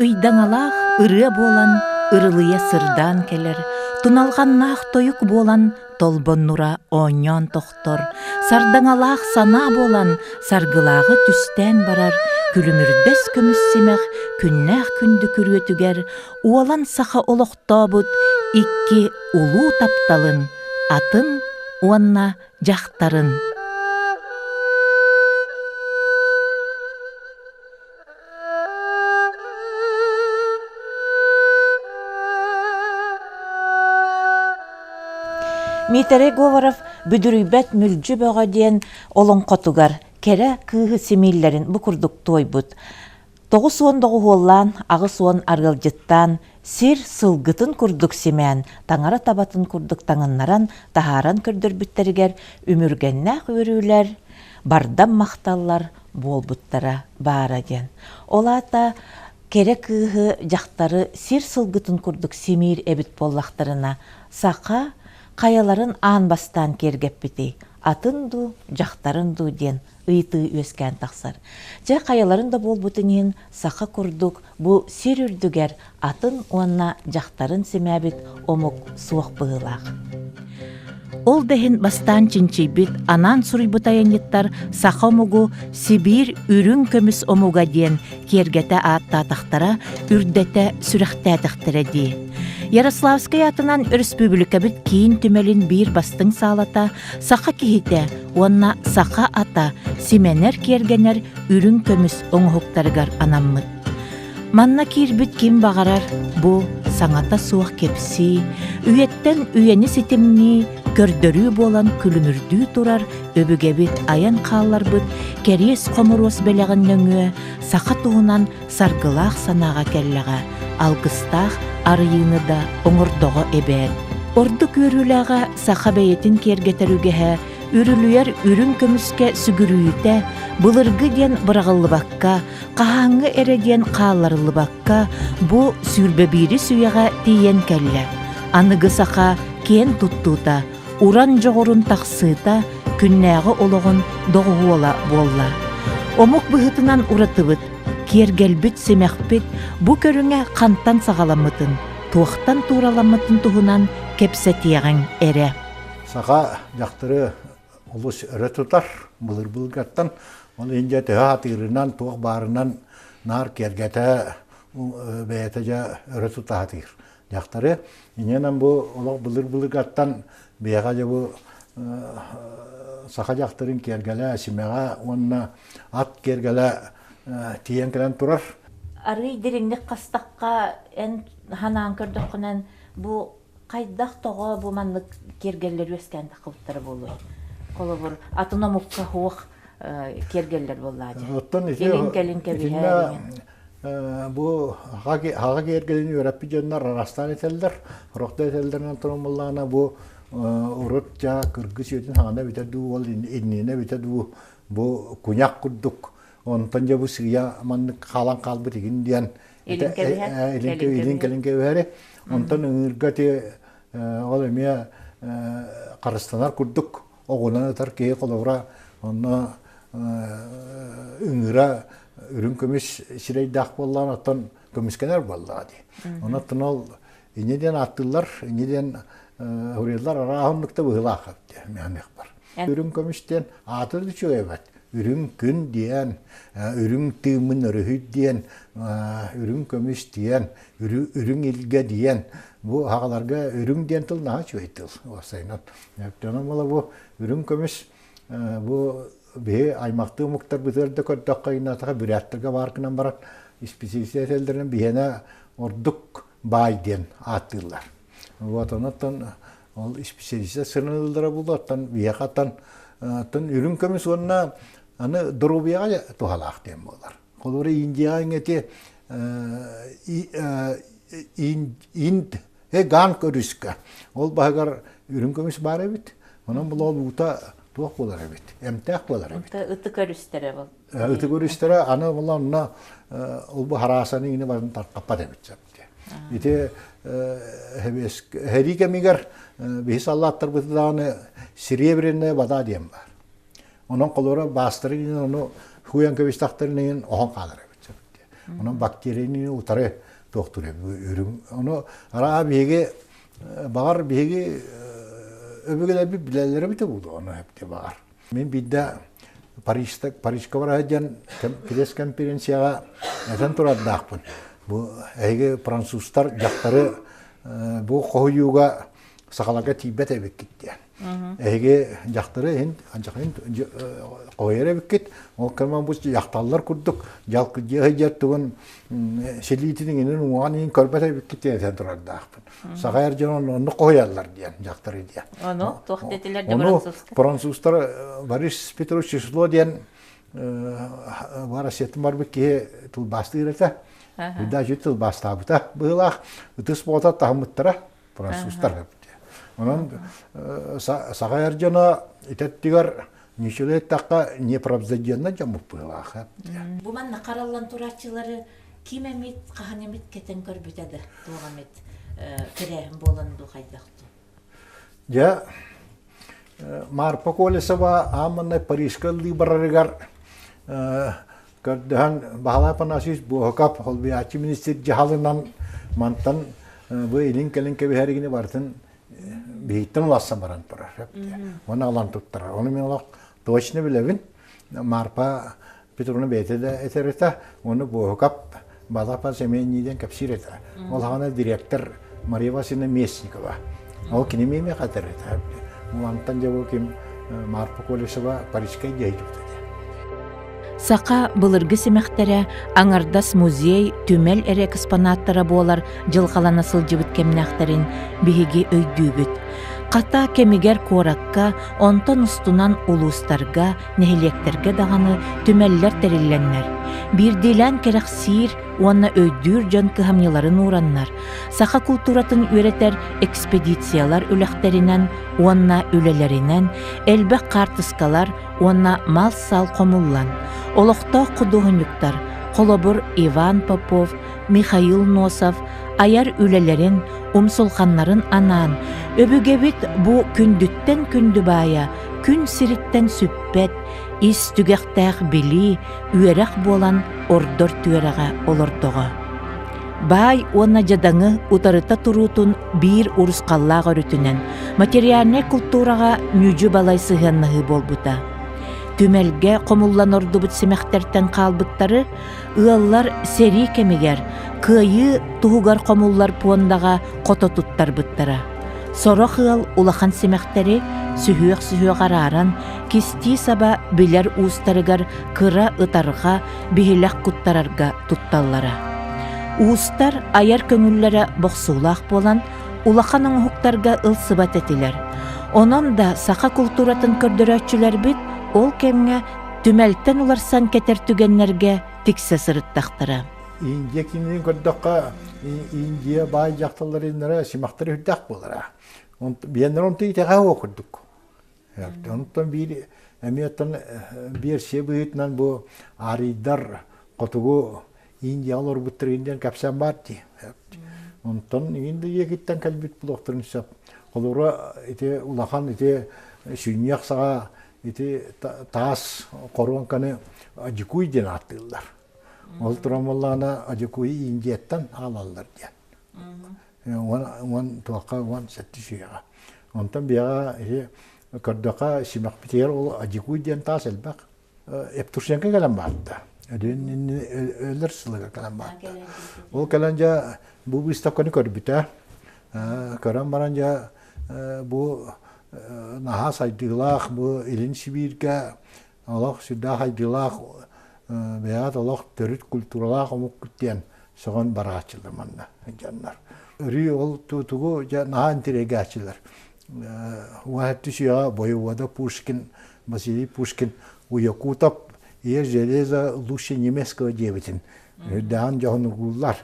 Ыйдаҥалаах ырыа буолан ырылыйа сырдаан кэлэр, туналҕаннаах тойук буолан толбоннура оонньоон тохтор, сардаҥалаах санаа буолан саргылааҕы түстээн барар күлүмүрдэс көмүс симэх күннээх күндү күрүөтүгэр уолан саха олохтообут икки улуу тапталын атын уонна дьахтарын. Миитэрэй Говоров «Бүдүрүйбэт мүлдьү бөҕө» диэн олоҥхотугар кэрэ кыыһы симииллэрин бу курдук туойбут. 90 доҕуһуоллаан, 80 арыалдьыттаан, сир сылгытын курдук симээн, таҥара табатын курдук таҥыннаран таһааран көрдөрбүттэригэр үмүргэннээх үөрүүлэр, бардам махталлар буолбуттара баара диэн. Ол аата кэрэ кыыһы, дьахтары сир сылгытын курдук симиир эбит буоллахтарына, саха хайаларын аан бастаан киэргэппитий, атын дуу, дьахтарын дуу диэн ыйытыы үөскээн тахсар. Дьэ, хайаларын да буолбутун иһин саха курдук бу сир үрдүгэр атын уонна дьахтарын симээбит омук суох быһыылаах. Ол да иһин бастаан чинчийбит, анаан суруйбут айанньыттар саха омугу Сибиир үрүҥ көмүс омуга диэн киэргэтэ ааттаатахтара, үрдэтэ сүрэхтээтэхтэрэ дии. Ярославскай аатынан өрөспүүбүлүкэбит киин түмэлин биир бастыҥ саалата саха киһитэ уонна саха ата симэнэр-киэргэнэр үрүҥ көмүс оҥоһуктарыгар анаммыт. Манна киирбит ким баҕарар бу саҥата суох кэпсии, үйэттэн үйэни ситимнии, көрдөрүү буолан күлүмүрдүү турар өбүгэбит айан хаалларбыт кэриэс-хомуруос бэлэҕин нөҥүө саха туһунан саргылаах санааҕа кэллэҕэ, алгыстаах арыйыыны да оҥордоҕо эбээт. Ордук үөрүүлээҕэ саха бэйэтин киэргэтэр үгэһэ үрүлүйэр үрүҥ көмүскэ сүгүрүйүүтэ былыргы диэн быраҕыллыбакка, хаһааҥҥы эрэ диэн хаалларыллыбакка бу 21-с үйэҕэ тиийэн кэллэ. Аныгы саха киэн туттуута, уран дьоҕурун тахсыыта күннээҕи олоҕун доҕуһуола буолла. Омук быһыытынан уратыбыт, киэргэлбит, симэхпит бу көрүҥэ хантан саҕаламмытын, туохтан туураламмытын туһунан кэпсэтиэҕиҥ эрэ. Саха дьахтары олус өрө тутар былыр-былыргаттан. Ол иһин дьэ төһө сатыырынан, туох баарынан наар киэргэтэ бэйэтэ дьэ өрө тута сатыыр дьахтары. Инньэнэн бу олох былыр-былыргаттан биһиэхэ дьэ бу саха дьахтарын киэргэлэ, симэҕэ уонна ат киэргэлэ тиийэн кэлэн турар. Арыый дириҥник хастахха эн ханаан көрдөххүнэн бу хайдах тоҕо бу маннык киэргэллэр үөскээн таххыбыттара буолуой? Холобур, атын омукка суох киэргэллэр буоллаа дии. Оттон ити Илин-кэлин кэбиһэр бу хаҕа киэргэлин үөрэппит дьоннор арастаан этэллэр. Сорохтор этэллэринэн туран буоллаҕына бу урут дьаа кыргыс үөтүн хаҕана эбитэ дуу, ол иннинэ эбитэ дуу бу куньах курдук онтон дьэ бу сыыйа маннык хаалан хаалбыт игин диэн илин кэлин кэбиһэри онтон ыҥыырга ти ол эмиэ харыстанар курдук оҕунан ытар киһи холобура онно ыҥыыра үрүҥ көмүс сирэйдээх буоллаҕына оттон көмүскэнэр буоллаҕа дии онон ол инньэ диэн ааттыыллар инньэ диэн суруйаллар арааһыннык да быһыылаах диэн бар үрүҥ көмүс диэн аата да үчүгэй эбит үрүҥ күн диэн үрүҥ тыыммын өрүһүй диэн үрүҥ көмүс диэн үрүҥ илгэ диэн бу аҕаларга үрүҥ диэн тыл наһаа үчүгэй тыл уопсайынан онон буола бу үрүҥ көмүс бу биһи аймахтыы омуктарбытыгар да көрдөххө иннатаха бүрээттэргэ баар гынан баран исписэлиистэр этэллэринэн биһиэнэ ордук баай диэн ааттыыллар вот онон ол исписэлиистэр сыаналыыллара буолуо оттон биһиэхэ оттон оттон үрүҥ көмүс уонна аны доруобуйаҕа туһалаах диэн буолар холобура индияҕа иҥэти инд гаан көрүскэ ол баһыгар үрүҥ көмүс баар эбит онон бұл ол уута туох буолар эбит эмтээх буолар эбит ытык өрүстэрэ был ытык өрүстэрэ аны була онно ол бу хараасаны иҥини барын таркаппат эбит Ити сэрии кэмигэр биһи саллааттарбыт даҕаны серебряная вода диэн баар. Онон холоро баастары иҥин ону хуйан кэбистэхтэрин иҥин оһон хаалар эбит. Онон бактерияны утары туохтуур үрүҥ. Ону араа биһиги баҕар биһиги өбүгэлэрбит билэллэрэ эбитэ буолуо ону эбитэ баҕар. Мин биирдэ Парижта, Парижка бара сылдьан пресс-конференцияҕа этэн турардаахпын. Бу эһиги французтар дьахтары бу хоһуйууга сахаларга тиийбэт эбиккит диэн. Эһиги дьахтары иһин дьахын хоһуйар эбиккит. Ол кэмэн бу дьахталлар курдук дьалкыдьыа сылдьар тугун силиитин иҥинин уҥуоҕун иһин көрбөт эбиккит диэн этэн турардаахпын. Саха эр дьон оннук хоһуйаллар диэн дьахтары диэн. Ону туох диэтилэр Ону французтар Борис Петрович Число диэн Россияттан барбыт киһи тылбаастыыр этэ. Даже тылбаастаабыта быһыылаах ытыс буота таһыммыттара французтар. Онон саха эр дьоно итеттигэр ничего эттэххэ неправдоденна дьоммут быһыылаах. Бу манна хараллан турааччылары ким эмит хаһан эмит кэтэн көрбүтэ да туох эмит тэрээһин буолан дуу хайдах дуу? Дьэ, Марпа Колесова аан Парижка ыллыы барарыгар көрдөһөн Баһылай Афанасьевич Буоһукап холбуйааччы министр дьаһалынан мантан бу илин-кэлин кэбиһэригини барытын биһиттэн улассан баран турар. Оны алан туттарар. Оны мен олох точно билэбин. Марпа Петровна бэйэтэ да этэр этэ, уонна Буоһукап Балапан Семеннииден кэпсиир этэ. Ол хаҕана директор Мария Васильевна Местникова. Ол кини миэмиэхэ этэр этэ. Мантан дьэ бу ким Марпа Колесова Парижскай дьайдыбыт этэ. Саха былыргы симэхтэрэ аҥардас музей, түмэл эрэ экспонаттара буолар дьылҕалана сылдьыбыт кэмнээхтэрин биһиги өйдүүбүт. Хата кэмигэр куоракка, онтон устунан улуустарга нэһилиэктэргэ даҕаны түмэллэр тэриллэннэр, биирдиилээн кэрэхсиир уонна өйдүүр дьон кыһамньыларын уураннар, саха култууратын үөрэтэр экспедициялар үлэхтэринэн уонна үлэлэринэн элбэх хаартыскалар уонна мал-сал хомуллан, олохтоох худуоһунньуктар, холобур Иван Попов, Михаил Носов айар үлэлэрин, умсулҕаннарын анаан, өбүгэбит бу күндүттэн күндү баайа күн сириттэн сүппэт, ис түгэхтээх билии, үөрэх буолан ордор түөрэҕэ олордоҕо. Баай уонна дьадаҥы утарыта туруутун биир урусхаллаах өрүтүнэн материальнай култуураҕа ньүдьү-балай сыһыаннаһыы буолбута. Түмэлгэ хомуллан ордубут симэхтэртэн хаалбыттары ыаллар сэрии кэмигэр кыайыы туһугар хомуллар пуондаҕа хото туттарбыттара. Сорох ыал улахан симэхтэри сүһүөх-сүһүөх арааран, кистии-саба билэр уустарыгар кыра ытарҕа, биһилэх куттарарга тутталлара. Уустар айар көҥүллэрэ бохсуулаах буолан, улахан оҥоһуктарга ылсыбат этилэр. Онон да саха култууратын көрдөрөөччүлэрбит ол кэмҥэ түмэлтэн уларсан кэтэр түгэннэргэ тиксэ сырыттахтара. Индия киинин көрдөххө, Индия баай дьахталларыннара симахтар үрдэх буолара. Биэннэр онту итэҕэ оо курдук. Онтон биир эмиэ оттон биэрсийэ быһыытынан бу арийдар хотугу Индияҕа олорбуттар диэн кэпсээн баар дии. Онтон Индия кэлбит буолуохтарын сөп. Холобура ити улахан ити сүнньүөх саҕа ити таас хоруоҥканы Адьикуй диэн ааттыыллар. Ол туран буоллаҕына Адьикуйу Индияттан аҕалаллар диэн. Уон туохха 17 үйэҕэ. Онтон биһиэхэ ити көрдөххө симэхпитигэр ол Адьикуй диэн таас элбэх. Евтушенко кэлэн барда. Өлөр сылыгар кэлэн барда. Ол кэлэн дьэ бу выставканы көрбүтэ. Көрөн баран дьэ бу наһаа сайдыылаах бу Илин Сибииргэ олох сүрдээх айдыылаах бэйэҕит олох төрүт культуралаах омуккут диэн сөҕөн барааччылар манна дьоннор. Өрүү ол тугу дьэ наһаа интириэгээччилэр. Уһатты сүйэҕэ воевода Пушкин, Василий Пушкин у якутов ее железо лучше немецкого диэбитин үрдээҕин дьоһунургууллар.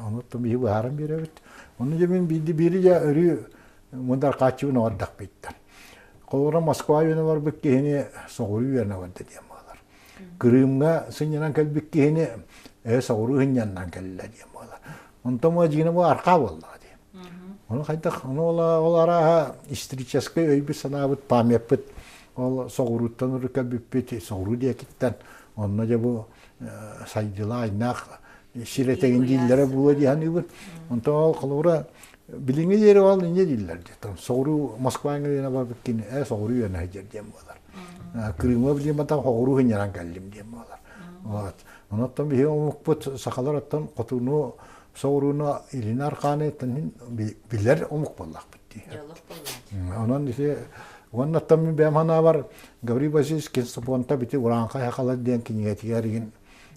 Ону биһи быһааран биэрэбит. Ону дьэ мин биирди биири дьэ өрүү мындар хааччыбын оҕордахпыттан. Холобура Москва үөнэ барбыт киһини соҕуруу үөнэ барда диэн буолар. Крымҥа сынньанан кэлбит киһини э соҕуруу сынньанан кэллэ диэн буолар. Онтон дьиҥэ бу архаа буоллаҕа дии. Ону хайдах ону ол арааһа историческай өйбүт-санаабыт памятпыт ол соҕурууттан урут кэлбиппит соҕуруу диэкиттэн онно дьэ бу. сайдыылаах айнаах сир этэгин дииллэрэ буолуо дии саныыбын. Онтон ол холобура билиҥҥи диэри ол инньэ дииллэр дии. Соҕуруу Москва иҥэринэ барбыт кини ээ соҕуруу үөнэ сылдьар диэн буолар. Крымҥа билигин батан соҕуруу сынньанан кэллим диэн буолар. Вот. Онон биһиги омукпут сахалар оттон хотуну соҕурууну илин арҕааны билэр омук буоллахпыт дии. Онон ити уонна оттон мин бэйэм санаабар Гаврил Васильевич Ксенофонтов ити Урааҥхай сахалар диэн кинигэтигэр игин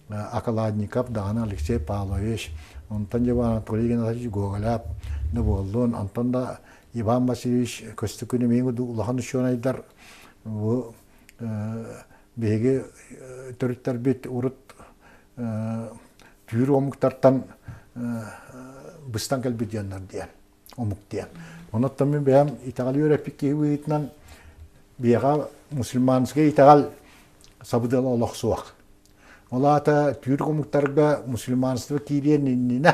Околодников даҕаны Алексей Павлович, онтон дьэ Анатолий Игнатьевич Гоголев да буоллун, онтон да Иван Васильевич Көстөкүүн эмиэ улахан учуонайдар бу биһиги төрүттэрбит урут түүр омуктартан быстан кэлбит дьоннор диэн омук диэн. Онон мин бэйэм итэҕэл үөрэппит киһи быһыытынан биһиэхэ мусульманскай итэҕэл сабыдыала олох суох. Ол аата түүр омуктарга мусульманство киириэн иннинэ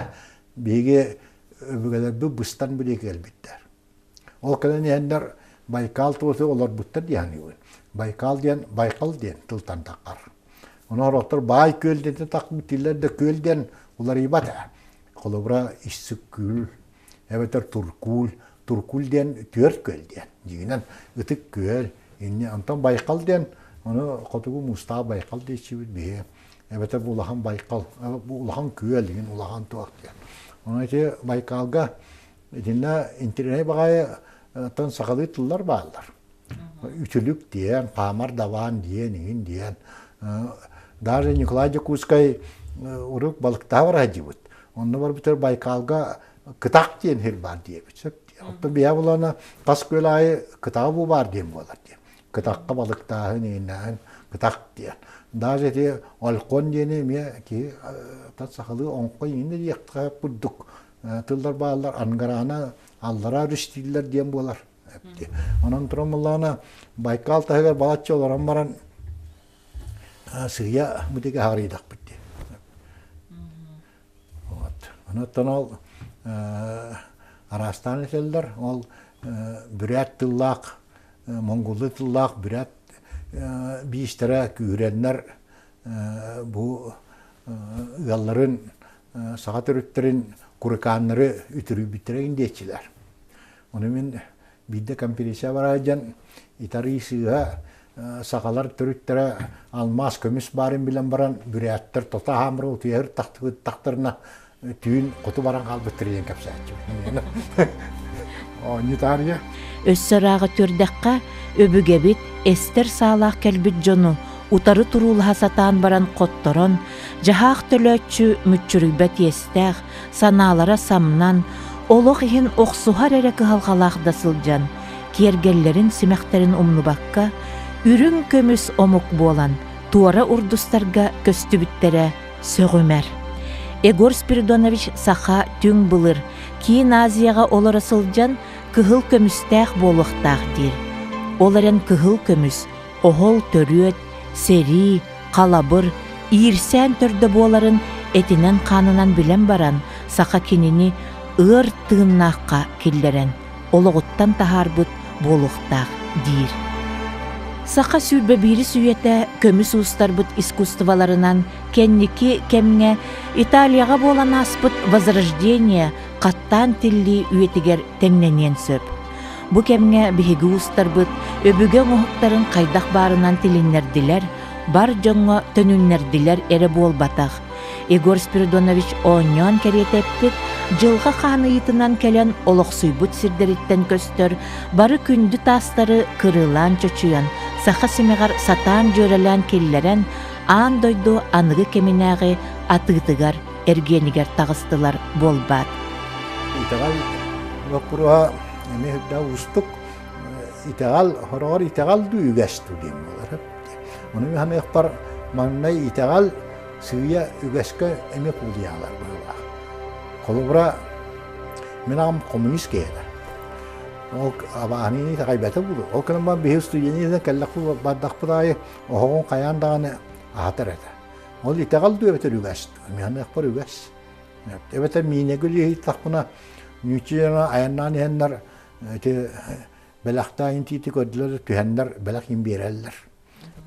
биһиги өбүгэлэрбит быстан билиэ кэлбиттэр. Ол кэлэн иһэннэр Байкал туосу олорбуттар дии саныыбын. Байкал диэн Байкал диэн тылтан таххар. Ону сорохтор баай күөл диэн тахпыт дииллэр да күөл диэн уларыйбат ээ. Холобура Иссык күөл эбэтэр Туркуль. Туркуль диэн түөрт күөл диэн. Дьиҥинэн Ытык күөл. Инньэ онтон Байкал диэн ону хотугу муустаах Байкал диэччибит биһи. Эбэтэр бу улахан Байкал, бу улахан күөл игин улахан туох диэн. Ону ити Байкалга Итиннэ интэриэһинэй баҕайы оттон сахалыы тыллар бааллар. Үтүлүк диэн, хаамар дабаан диэн, иҥин диэн. Даже Николай Дьокуускай урук балыктаһа бара сылдьыбыт. Онно барбытыгар Байкалга кытах диэн сир баар диэбит. Сөп Оттон биһэ булана тас күөл аайы кытаҕа бу баар диэн буолар диэн. Кытахха балыктааһын, иҥиннээһин кытах диэн. Даже ити Ольхон диэни эмиэ киһи тас сахалыы оҥхой иҥинэ диэххэ курдук тыллар бааллар ангараана аллараа өрүстүүллэр диэн буолар. Онон туран буллаҕына Байкал таһыгар балачча олорон баран сыыйа бу диэки аһарыйдахпыт дии. Вот. Онон ол араастаан этэллэр. Ол бүрээт тыллаах, монголлуу тыллаах бүрээт биистэрэ күүрэннэр бу ыалларын саха төрүттэрин курыкааннары үтүрүйбүттэрэ диэччилэр. Ону мин биирдэ конференция бараа дьон итарыы сыыһа сахалар төрүттэрэ алмаас көмүс баарын билэн баран бүрээттэр тото аһаамыр утуйар тахтарына түүн хоту баран хаалбыттар диэн кэпсээччибин. Оонньуу таарыйа. Өссө ырааҕы түрдэххэ өбүгэбит эстэр саалаах кэлбит дьону утары туруулаһа сатаан баран хотторон, дьаһаах төлөөччү мүччүрүйбэт иэстээх, санаалара самнан, олох иһин охсуһар эрэ кыһалҕалаах да сылдьан, киэргэллэрин-симэхтэрин умнубакка, үрүҥ көмүс омук буолан, туора урдустарга көстүбүттэрэ сөҕүмэр. Егор Спиридонович саха түҥ былыр Киин Азияҕа олоро сылдьан кыһыл көмүстээх буолуохтаах диир. Ол эрэн кыһыл көмүс оһол төрүөт, сэрии, халабыр, иирсээн төрдө буоларын этинэн-хаанынан билэн баран, саха кинини ыар тыыннаахха киллэрэн, олоҕуттан таһаарбыт буолуохтаах диир. Саха 21-ис үйэтэ көмүс уустарбыт искусстволарынан кэнники кэмҥэ Италияҕа буолан ааспыт Возрождение хаттаан тиллии үйэтигэр тэҥнэниэн сөп. Бу кэмҥэ биһиги уустарбыт өбүгэ оҥоһуктарын хайдах баарынан тилиннэрдилэр, бар дьоҥҥо төнүннэрдилэр эрэ буолбатах. Егор Спиридонович оонньоон кэриэтэ эппит, дьылҕа хаан ыйытынан кэлэн олохсуйбут сирдэриттэн көстөр бары күндү таастары кырыылаан чочуйан, саха симэҕэр сатаан дьүөрэлээн киллэрэн, аан дойду аныгы кэминээҕи атыытыгар эргиэнигэр таҕыстылар буолбаат. Итэҕэл боппуруоһа эмиэ үрдээх уустук. Итэҕэл, хороҕор итэҕэл дуу үгэс дуу диэн буолар. Ону ханыахпар маҥнай итэҕэл сыыйа үгэскэ эмиэ куулуйаалар быһыылаах. Холобура, мин аҕам коммунист киһи этэ. Ол абааһыны итэҕэйбэтэ буолуо. Ол гынан баран биһи студенныы кэллэхпит бардахпыт аайы оһоҕун хайаан даҕаны аһатар этэ. Ол итэҕэл дуу эбэтэр үгэс дуу? Миэхэ үгэс. Эбэтэр миинэги үлэһиттахпына ньүүччү айаннаан иһэннэр ити бэлэхтээн тиити көрдүлэр түһэннэр бэлэх иин биэрэллэр.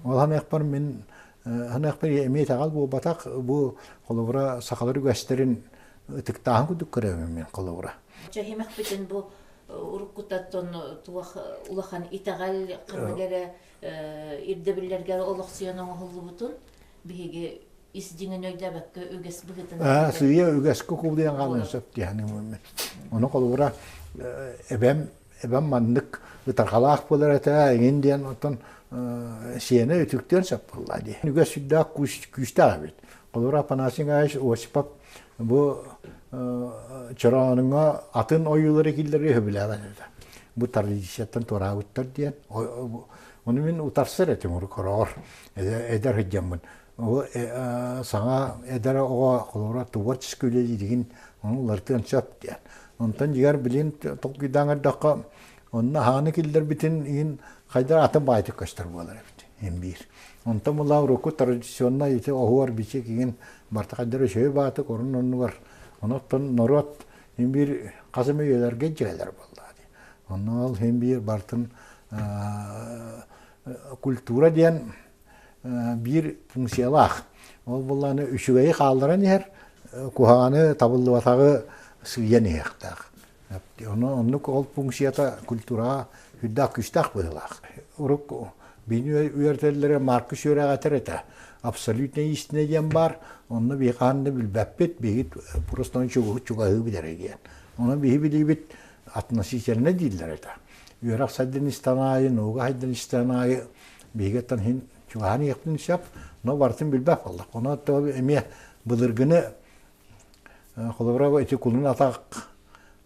Ол ханыахпар мин Ханыахпын эмиэ итэҕэл буолбатах, бу холобура сахалар үгэстэрин ытыктааһын курдук көрөбүн мин холобура. Чэһимэхпитин бу уруккутаттан туох улахан итэҕэл ханнык эрэ ирдэбиллэргэ олохсуйан оҥоһуллубутун биһиги ис дьиҥин өйдөөбөккө үгэс быһыытынан Сыыйа үгэскэ кубулуйан хаалыан сөп диэхин Ону холобура эбэм эбэм маннык ытарҕалаах буолар этэ эҥин диэн оттон сиэнэ үтүктүөн сөп буолла дии. Үгэс сүрдээх күүстээх эбит. Холобура Афанасий Николаевич Осипов бу чороонуҥа атын ойуулары киллэрии сөбүлээбэт этэ. Бу традицияттан туораабыттар диэн. Ону мин утарсар этим уруккороҕор эдэр сылдьаммын. Ол саҥа эдэр оҕо холобура творческий үлэлииригин ону уларытыан сөп диэн. Онтон дьиҥэр билин толкуйдаан көрдөххө, онно аһааны киллэрбитин иһин хайдах атын баайтык көстөр буолар эбит иһин биир. Онтон була урукку традиционнай ити оһуор бичик иһин барта хайдах үчүгэй баатык орун оннугар оноттон норуот иһин биир хас эмэ үйэлэргэ дьиэлэр буолла дии. Онно ол иһин биир бартын культура диэн биир функциялаах. Ол буоллаҕына үчүгэйи хаалларан иһэр, куһаҕаны табыллыбатаҕы сыыйан иһиэхтээх. Ону оннук ол функцията культураҕа сүрдээх күүстээх быһыылаах. Урукку биини үөрэтэллэрэ Маркус үөрэҕэ этэр этэ. Абсолютная истина диэн баар, онно биһи хаһан да билбэппит, биһиги просто чугаһыы эрэ диэн. Онон биһи билиибит относительно дииллэр этэ. Үөрэх сайдан истэн аайы, наука сайдан истэн аайы биһигиттэн иһин чугаһаан иһиэхпин сөп, но барытын билбэт буоллах. Ону эмиэ былыргыны холобура ити кулун атах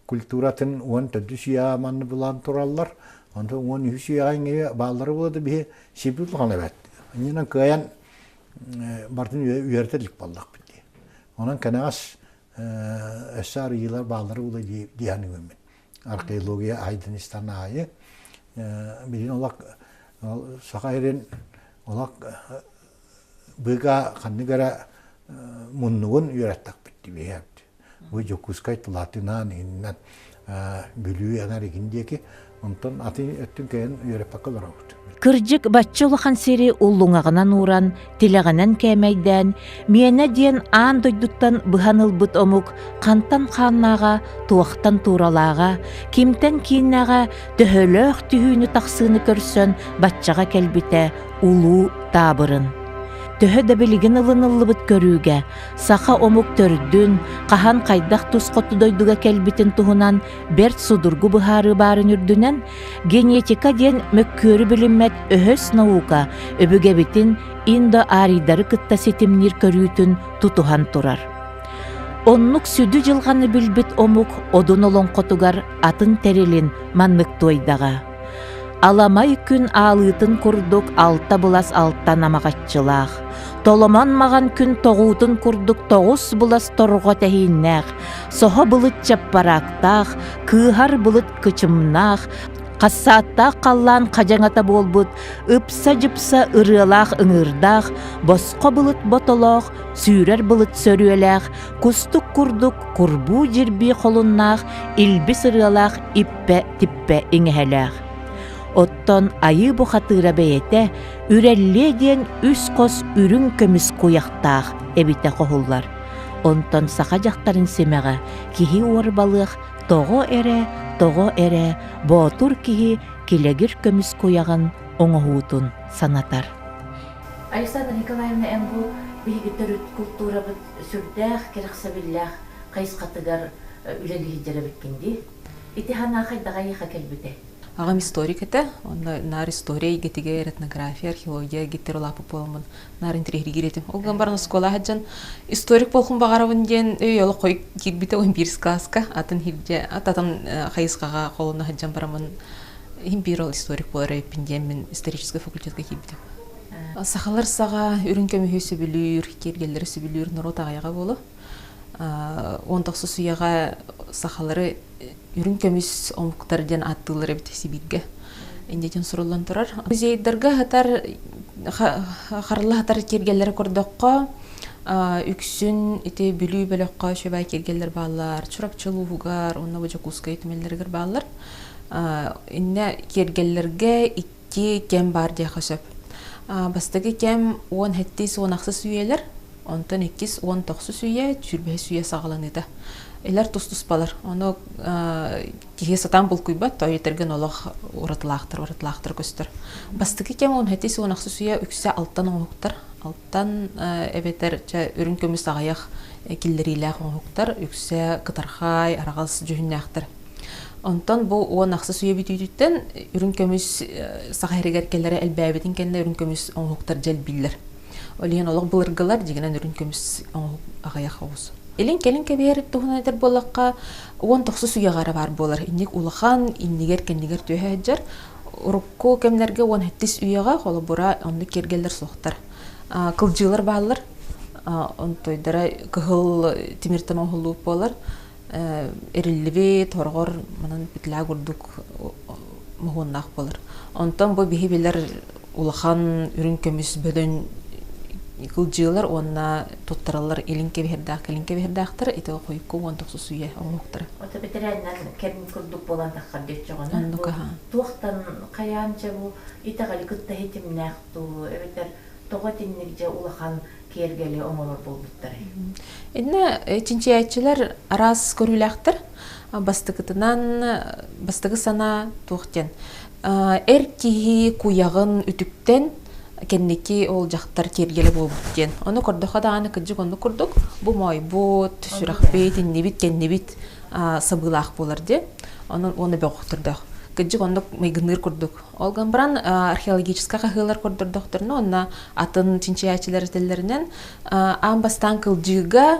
культуратын 14 үйэҕэ манны булан тураллар. Онтон 13 үйэҕэ иҥиэ бааллара буола да биһи сиппит улахан эбэт. Иннинэн кыайан барытын үөрэтэ илик буоллахпыт дии. Онон кэнэҕэс өссө арыйыылар бааллара буола дии саныыбын. Археология айдыныстан аайы билин олох саха сирин олох быга ханнык эрэ муннугун үөрэттэхпит дии Бу Дьокуускай тулаатынаан иһиннэн Бүлүү эҥэр игин диэки онтон атын өттүн кэйэн үөрэппэккэ олоробут. Кырдьык, бачча улахан сири уллуҥаҕынан ууран, тилэҕинэн кээмэйдээн, миэнэ диэн аан дойдуттан быһан ылбыт омук хантан хааннааҕа, туохтан тууралааҕа, кимтэн кииннээҕэ төһөлөөх түһүүнү-тахсыыны көрсөн баччаҕа кэлбитэ улуу таабырын. Төһө да билигин ылыныллыбыт көрүүгэ саха омук төрдүн, хаһан хайдах тус хоту дойдуга кэлбитин туһунан бэрт судургу быһаарыы баарын үрдүнэн, генетика диэн мөккүөрү билиммэт өһөс наука өбүгэбитин индо-арийдары кытта ситимниир көрүүтүн тутуһан турар. Оннук сүдү дьылҕаны билбит омук Одун олоҥхотугар атын тэрилин маннык туойдаҕа. Аламай күн аалыытын курдук алта былас алтан амаҕаччылаах, толомон маҕан күн тоҕуутун курдук тоҕус былас торҕо тэһииннээх, соһо былыт чаппараактаах, кыыһар былыт кычымнаах, хассааттаах халлаан хадьаҥата буолбут ыпса-дьыпса ырыалаах ыҥыырдаах, босхо былыт ботолоох, сүүрэр былыт сөрүөлээх, кустук курдук курбуу дьирбии холуннаах, илбис ырыалаах иппэ-типпэ иҥэһэлээх. Оттон айыы бухатыыра бэйэтэ үрэллиэ диэн үс хос үрүҥ көмүс куйахтаах эбитэ хоһуллар. Онтон саха дьахтарын симэҕэ киһи уорбалыах тоҕо эрэ, тоҕо эрэ боотур киһи килэгир көмүс куйаҕын оҥоһуутун санатар. Александра Николаевна, эн бу биһиги төрүт култуурабыт сүрдээх кэрэхсэбиллээх хайысхатыгар үлэлии сылдьар эбиккин дии. Ити санаа хайдах эйиэхэ кэлбитэй? Аҕам историк этэ. Онно наар история эйгэтигэр, этнография, археология эйгэтигэр улааппыт буоламмын наар интэриэһиргиир этим. Ол гынан баран оскуола сылдьан историк буолхун баҕарабын диэн өй олох хойут киирбитэ 11 класска атын хирдьэ атын хайысхаҕа холоно сылдьан бараммын иһин биир ол историк буолар эбиппин диэн мин историческай факультетка киирбитим. Сахалар саҕа үрүҥ көмүһү сөбүлүүр, киэргэллэри сөбүлүүр норуот аҕыйаҕа буолуо. 19 үйэҕэ сахалары үрүҥ көмүс омуктар диэн ааттыыллар эбит Сибииргэ. Иннитин суруллан турар. Музейдарга сытар харла сытар киэргэллэри көрдөххө, үксүн ити Бүлүү бөлөххө үчүгэй киэргэллэр бааллар, Чурапчы улууһугар уонна бу Дьокуускай түмэллэригэр бааллар. Иннэ киэргэллэргэ икки кэм баар диэххэ сөп. Бастакы кэм 17-18 үйэлэр, онтон иккис 19 үйэ, 25 үйэ саҕаланыыта. Илэр тус-туспалар. Ону киһи сатаан булкуйбат, тойутэргин олох уратылаахтар, уратылаахтар көстөр. Бастакы кэм 17-18 үйэ үксэ алтан оҥоһуктар. Алтан эбэтэр чэ үрүҥ көмүс аҕыйах киллэриилээх оҥоһуктар, үксэ кытархай, араҕас дьүһүннээхтэр. Онтон бу 16 үйэ бүтүүтүттэн үрүҥ көмүс саха сиригэр кэлэрэ элбээбитин кэннэ үрүҥ көмүс оҥоһуктар дьэлбииллэр. Ол иһин олох былыргылар дьиҥинэн үрүҥ көмүс оҥоһук аҕыйах оҕус. Илин-кэлин кэбиһэр туһунан этэр буоллахха, 19 үйэҕэ эрэ баар буолар. Инник улахан, иннигэр-кэннигэр түһэ сылдьар. Урукку кэмнэргэ 17 үйэҕэ холобура оннук киэргэллэр суохтар. Кылдьыылар бааллар. Онтойдара кыһыл тимиртэн оҥоһуллубут буолар. Эриллибит, хороҕор манан петля курдук моһуоннаах буолар. Онтон бу биһи билэр улахан үрүҥ көмүс бөдөҥ кылдьыылар уонна туттараллар илин кэбиһэрдээх кэлин кэбиһэрдээхтэр ити хойукку 19 үйэ оҥоһуктара. Ото бэтэрээннэр кэм курдук буолан таххар диэччэҕинэ бу туохтан хайаан дьэ бу итэҕэли кытта ситимнээх дуу эбэтэр тоҕо итинник дьэ улахан киэргэли оҥорор буолбуттарый? Иннэ чинчийээччилэр араас көрүүлээхтэр. Бастакытынан бастакы санаа туох диэн эр киһи куйаҕын үтүктэн кэнники ол дьахтар киэргэлэ буолбут диэн. Ону көрдөххө даҕаны кырдьык оннук курдук бу моойбут, сүрэхпит, иннибит, кэннибит сабыылаах буолар диэн. Онон уонна бөҕөхтөрдөөх. Кырдьык оннук майгынныыр курдук. Ол гынан баран археологическай хаһыылар көрдөрдөхтөрүнэ уонна атын чинчийээччилэр этэллэринэн аан бастаан кылдьыыга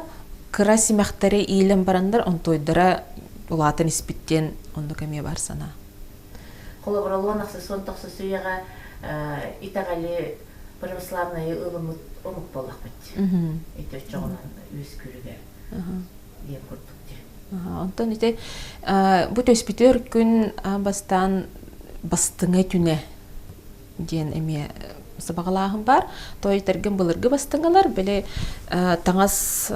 кыра симэхтэри иилэн бараннар онтуойдара улаатан испит диэн оннук эмиэ бар санаа. Холобура, уон ахсыс уон тохсус үйэҕэ итэҕэли православнайы ылыммыт омук буоллахпыт. Ити оччоҕунан үөскүүрүгэр диэн курдук дии. Онтон ити бу төспүтүөр күн бастаан бастыҥа түнэ диэн эмиэ сабаҕалааһын баар. Тойтэргин былыргы бастыҥалар били таҥас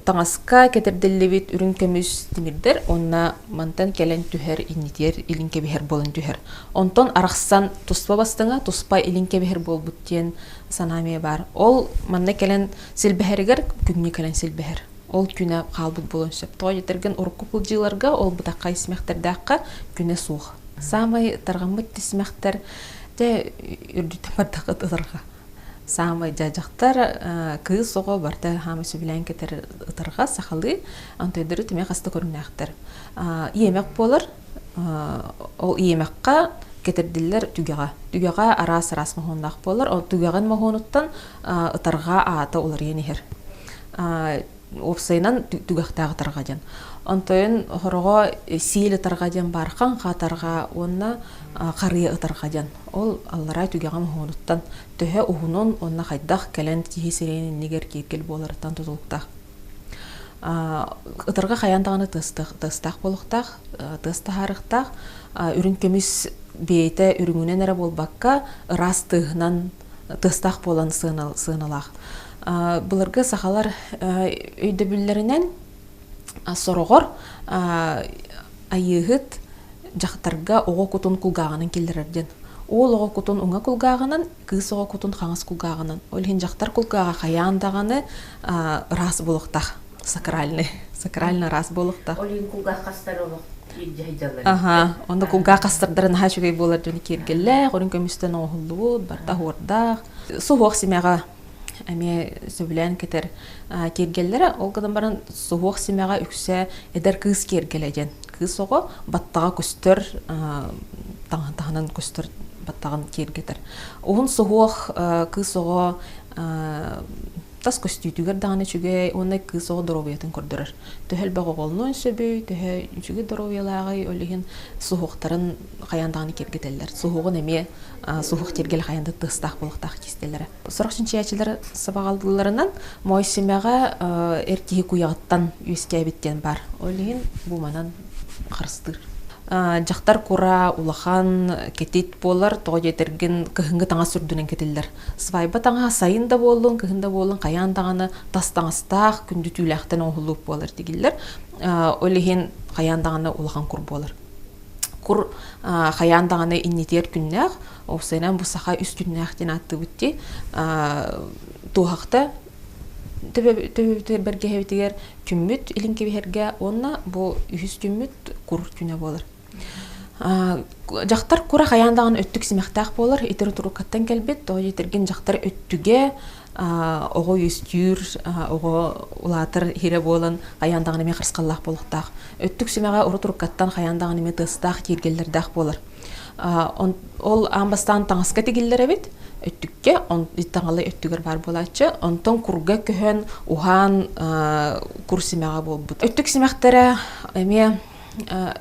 таҥаска кэтэрдиллибит үрүҥ көмүс тимирдэр уонна мантан кэлэн түһэр иннитиэр илин кэбиһэр буолан түһэр. Онтон арахсан туспа бастыҥа, туспа илин кэбиһэр буолбут диэн санаа эмиэ баар. Ол манна кэлэн силбэһэригэр күҥҥэ кэлэн силбэһэр. Ол күнэ хаалбыт буолуон сөп. Тоҕо диэтэргин урукку кылдьыыларга ол бытаххай симэхтэрдээххэ күнэ суох. Саамай тарҕаммыт тисмэхтэр дьэ үрдүттэн бардаххыт ытарҕа. Саамай дьахтар кыыс оҕо барыта хаамай сөбүлээн кэтэр ытарҕа сахалыы антойдору тимэх хаста көрүҥнээхтэр. Иэмэх буолар. Ол иэмэххэ кэтэрдиллэр түгэҕэ. Түгэҕэ араас-араас моһуоннаах буолар. Ол түгэҕин моһуонуттан ытарҕа аата уларыйан иһэр. Уопсайынан түгэхтээх ытарҕа диэн. Онтон хороҕо сиэл ытарҕа диэн баар, хаҥха ытарҕа уонна харыйа ытарҕа диэн. Ол аллараа түгэҕин уһунуттан төһө уһунун уонна хайдах кэлэн киһи сирэйин иннигэр киэргэл буоларыттан тутулуктаах. Ытарҕа хайаан даҕаны тыастаах буолуохтаах, тыас таһаарыахтаах. Үрүҥ көмүс бэйэтэ үрүҥүнэн эрэ буолбакка, ыраас тыаһынан тыастаах буолан сыаналаах. Былыргы сахалар өйдөбүллэринэн сороҕор айыыһыт дьахтарга оҕо кутун кулгааҕынан киллэрэр диэн. Уол оҕо кутун уҥа кулгааҕынан, кыыс оҕо кутун хаҥас кулгааҕынан. Ол иһин дьахтар кулгааҕа хайаан даҕаны ыраас буолуохтаах. Сакральный. Сакрально ыраас буолуохтаах. Ол иһин кулгаах хастар олох илдьэ сылдьаллар. Аха. Онно кулгаах хастардара наһаа үчүгэй буолар дьону киэргэллээх, үрүҥ көмүстэн оҥоһуллубут, барыта оһуордаах. Суһуох симэҕэ эмиэ сөбүлээн кэтэр киэргэллэрэ. Ол гынан баран суһуох симэҕэ үксэ эдэр кыыс киэргэлэ диэн. Кыыс оҕо баттаҕа көстөр, таһынан көстөр баттаҕын киэргэтэр. Уһун суһуох кыыс оҕо тас көстүүтүгэр даҕаны үчүгэй уонна кыыс оҕо доруобуйатын көрдөрөр. Төһө элбэх оҕолонуон сөбүй, төһө үчүгэй доруобуйалааҕый, ол иһин суһуохтарын хайаан даҕаны киэргэтэллэр. Суһуоҕун эмиэ суһуох киэргэлэ хайаан да тыастаах буолуохтаах кистэлэрэ. Сорох чинчийээччилэр сабаҕалыылларынан моой симэҕэ эр киһи куйаҕыттан үөскээбит диэн баар. Ол иһин бу манан харыстыыр. Дьахтар кура улахан кэтит буолар, тоҕо диэтэргин кыһыҥҥы таҥас үрдүнэн кэтиллэр. Свайба таҥаһа сайын да буоллун, кыһын да буоллун хайаан даҕаны тас таҥастаах, күндү түүлээхтэн оҥоһуллубут буолар тигиллэр. Ол иһин хайаан даҕаны улахан кур буолар. Кур хайаан даҕаны иннитиэр күннээх, уопсайынан бу саха үс күннээх диэн ааттыыбыт дии. Туоһахта төбөбүтүгэр бэргэһэбитигэр күммүт илин кэбиһэргэ уонна бу үһүс күммүт кур күнэ буолар. Дьахтар кура хайаан даҕаны өттүк симэхтээх буолар, итир туруккаттан кэлбит, тоҕо диэтэргин дьахтар өттүгэ оҕо үөскүүр, оҕо улаатар иһирэ буолан хайаан даҕаны эмиэ харысхаллаах буолуохтаах. Өттүк симэҕэ урут уруккаттан хайаан даҕаны эмиэ тыастаах кииргэллэрдээх буолар. Ол аан бастаан таҥаска тигиллэр эбит, өттүккэ, таҥалай өттүгэр баар буолааччы. Онтон курга көһөн, уһаан кур симэҕэ буолбут. Өттүк симэхтэрэ эмиэ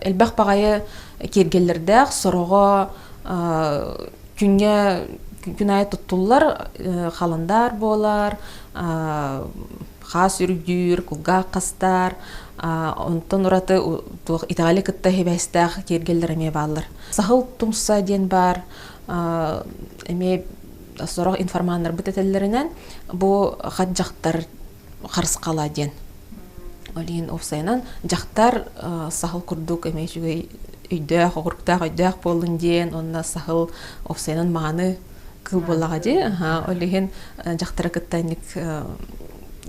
элбэх баҕайы киэргэллэрдээх, сороҕо күҥҥэ күн аайы туттуллар халандаар буолар, хаас үрдүүр, кулгаах хастар, онтон ураты туох итэҕэли кытта сибээстээх киэргэллэр эмиэ бааллар. Саһыл тумса диэн баар, эмиэ сорох информаннарбыт этэллэринэн, бу хат дьахтар харысхала диэн. Ол иһин уопсайынан дьахтар саһыл курдук эмиэ үчүгэй өйдөөх, оҕуруктаах өйдөөх буоллун диэн уонна саһыл уопсайынан мааны кыыл буоллаҕа дии. Ол иһин дьахтары кытта инник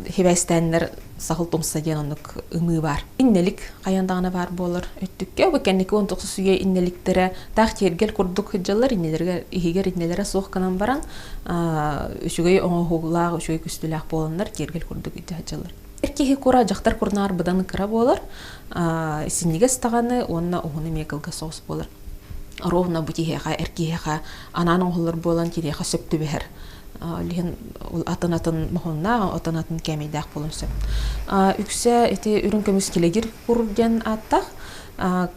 хибээстээннэр саһыл тумса диэн оннук ымыы баар. Иннэлик хайан даҕаны баар буолар өттүккэ. Бу кэнники 19 үйэ иннэликтэрэ таах тиэргэл курдук сылдьаллар, иннэлэргэ иһигэр иннэлэрэ суох гынан баран үчүгэй оҥоһуулаах, үчүгэй көстүүлээх буоланнар киэргэл курдук илдьэ сылдьаллар. Эр киһи кура дьахтар курнаар быдан кыра буолар, синньигэс даҕаны уонна уһун эмиэ кылгас соҕус буолар. Ровно бу киһиэхэ, эр киһиэхэ анаан оҥоһуллар буолан киниэхэ сөп түбэһэр. Ол иһин атын-атын моһуоннаах, атын-атын кээмэйдээх буолуон сөп. Үксэ ити үрүҥ көмүс килэгир кур диэн ааттаах.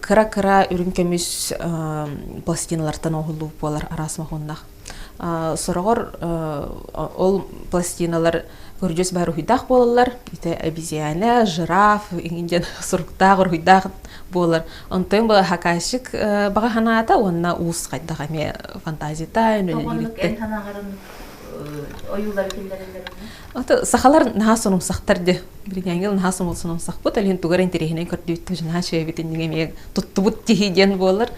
Кыра-кыра үрүҥ көмүс пластиналартан оҥоһуллубут буолар араас моһуоннаах. Сороҕор ол пластиналар көрүдьүөс баар уһуйдаах буолаллар. Ити обезьяна, жираф диэн суруктаах уруһуйдаах буолар. Онтон бу хакасчик баҕа санаата уонна уус хайдах эмиэ фантазията Тоҕоннук эн санааҕарын ойуулары киллэрэллэр Ото сахалар наһаа сонумсахтар де. Билиҥҥи наһаа сонумсахпыт, ол иһин тугар интэриэһинэй көрдүүттү наһаа үчүгэйбит иннигэ эмиэ туттубут киһи диэн буолар.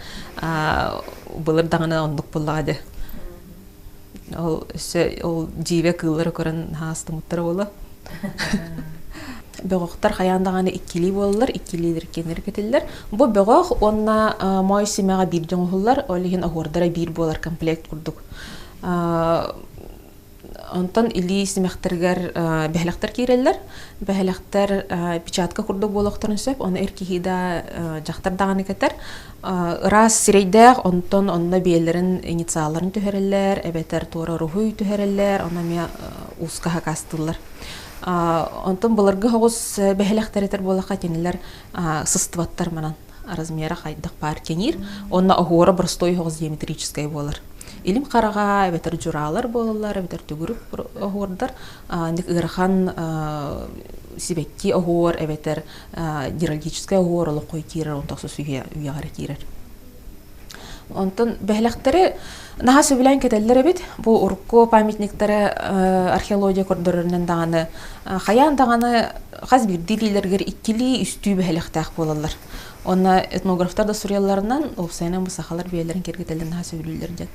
Былыр даҕаны оннук буоллаҕа дии. Ол өссө ол дьиибэ кыыллары көрөн наһаа астыммыттара буолуо. Бөҕөхтөр хайаан даҕаны иккилии буолаллар, иккилиилэр киэннэри кэтиллэр. Бу бөҕөх уонна моой симэҕэ биирдэ оҥоһуллар, ол иһин оһуордара биир буолар комплект курдук. Онтон илии симэхтэригэр бэһэлэхтэр киирэллэр. Бэһэлэхтэр печатка курдук буолуохтарын сөп. Ону эр киһи да, дьахтар даҕаны кэтэр. Ыраас сирэйдээх, онтон онно биэлэрин инициалларын түһэрэллэр, эбэтэр туора уруһуй түһэрэллэр, ону эмиэ ууска хакаастыыллар. Онтон былыргы соҕус бэһэлэхтэр этэр буоллахха кинилэр сыстыбаттар манан. Размера хайдах баар кэҥиир уонна оһуора простой оһоҕос геометрическай буолар. Илим хараҕа эбэтэр дьураалар буолаллар, эбэтэр төгүрүк оһуордар, ыарахан сибэкки оһуор эбэтэр геральдическай оһуор олоххой киирэр, онтон үйэҕэ эрэ киирэр. Онтон бэһэлэхтэри наһаа сөбүлээн кэтэллэр эбит. Бу урукку памятниктары археология көрдөрөрүнэн даҕаны хайаан даҕаны хас биирдии илиилэригэр иккилии, үстүү бэһэлэхтээх буолаллар. Уонна этнографтар да суруйалларынан, уопсайынан бу сахалар бэйэлэрин киэргэтэллэрин наһаа сөбүлүүллэр диэн.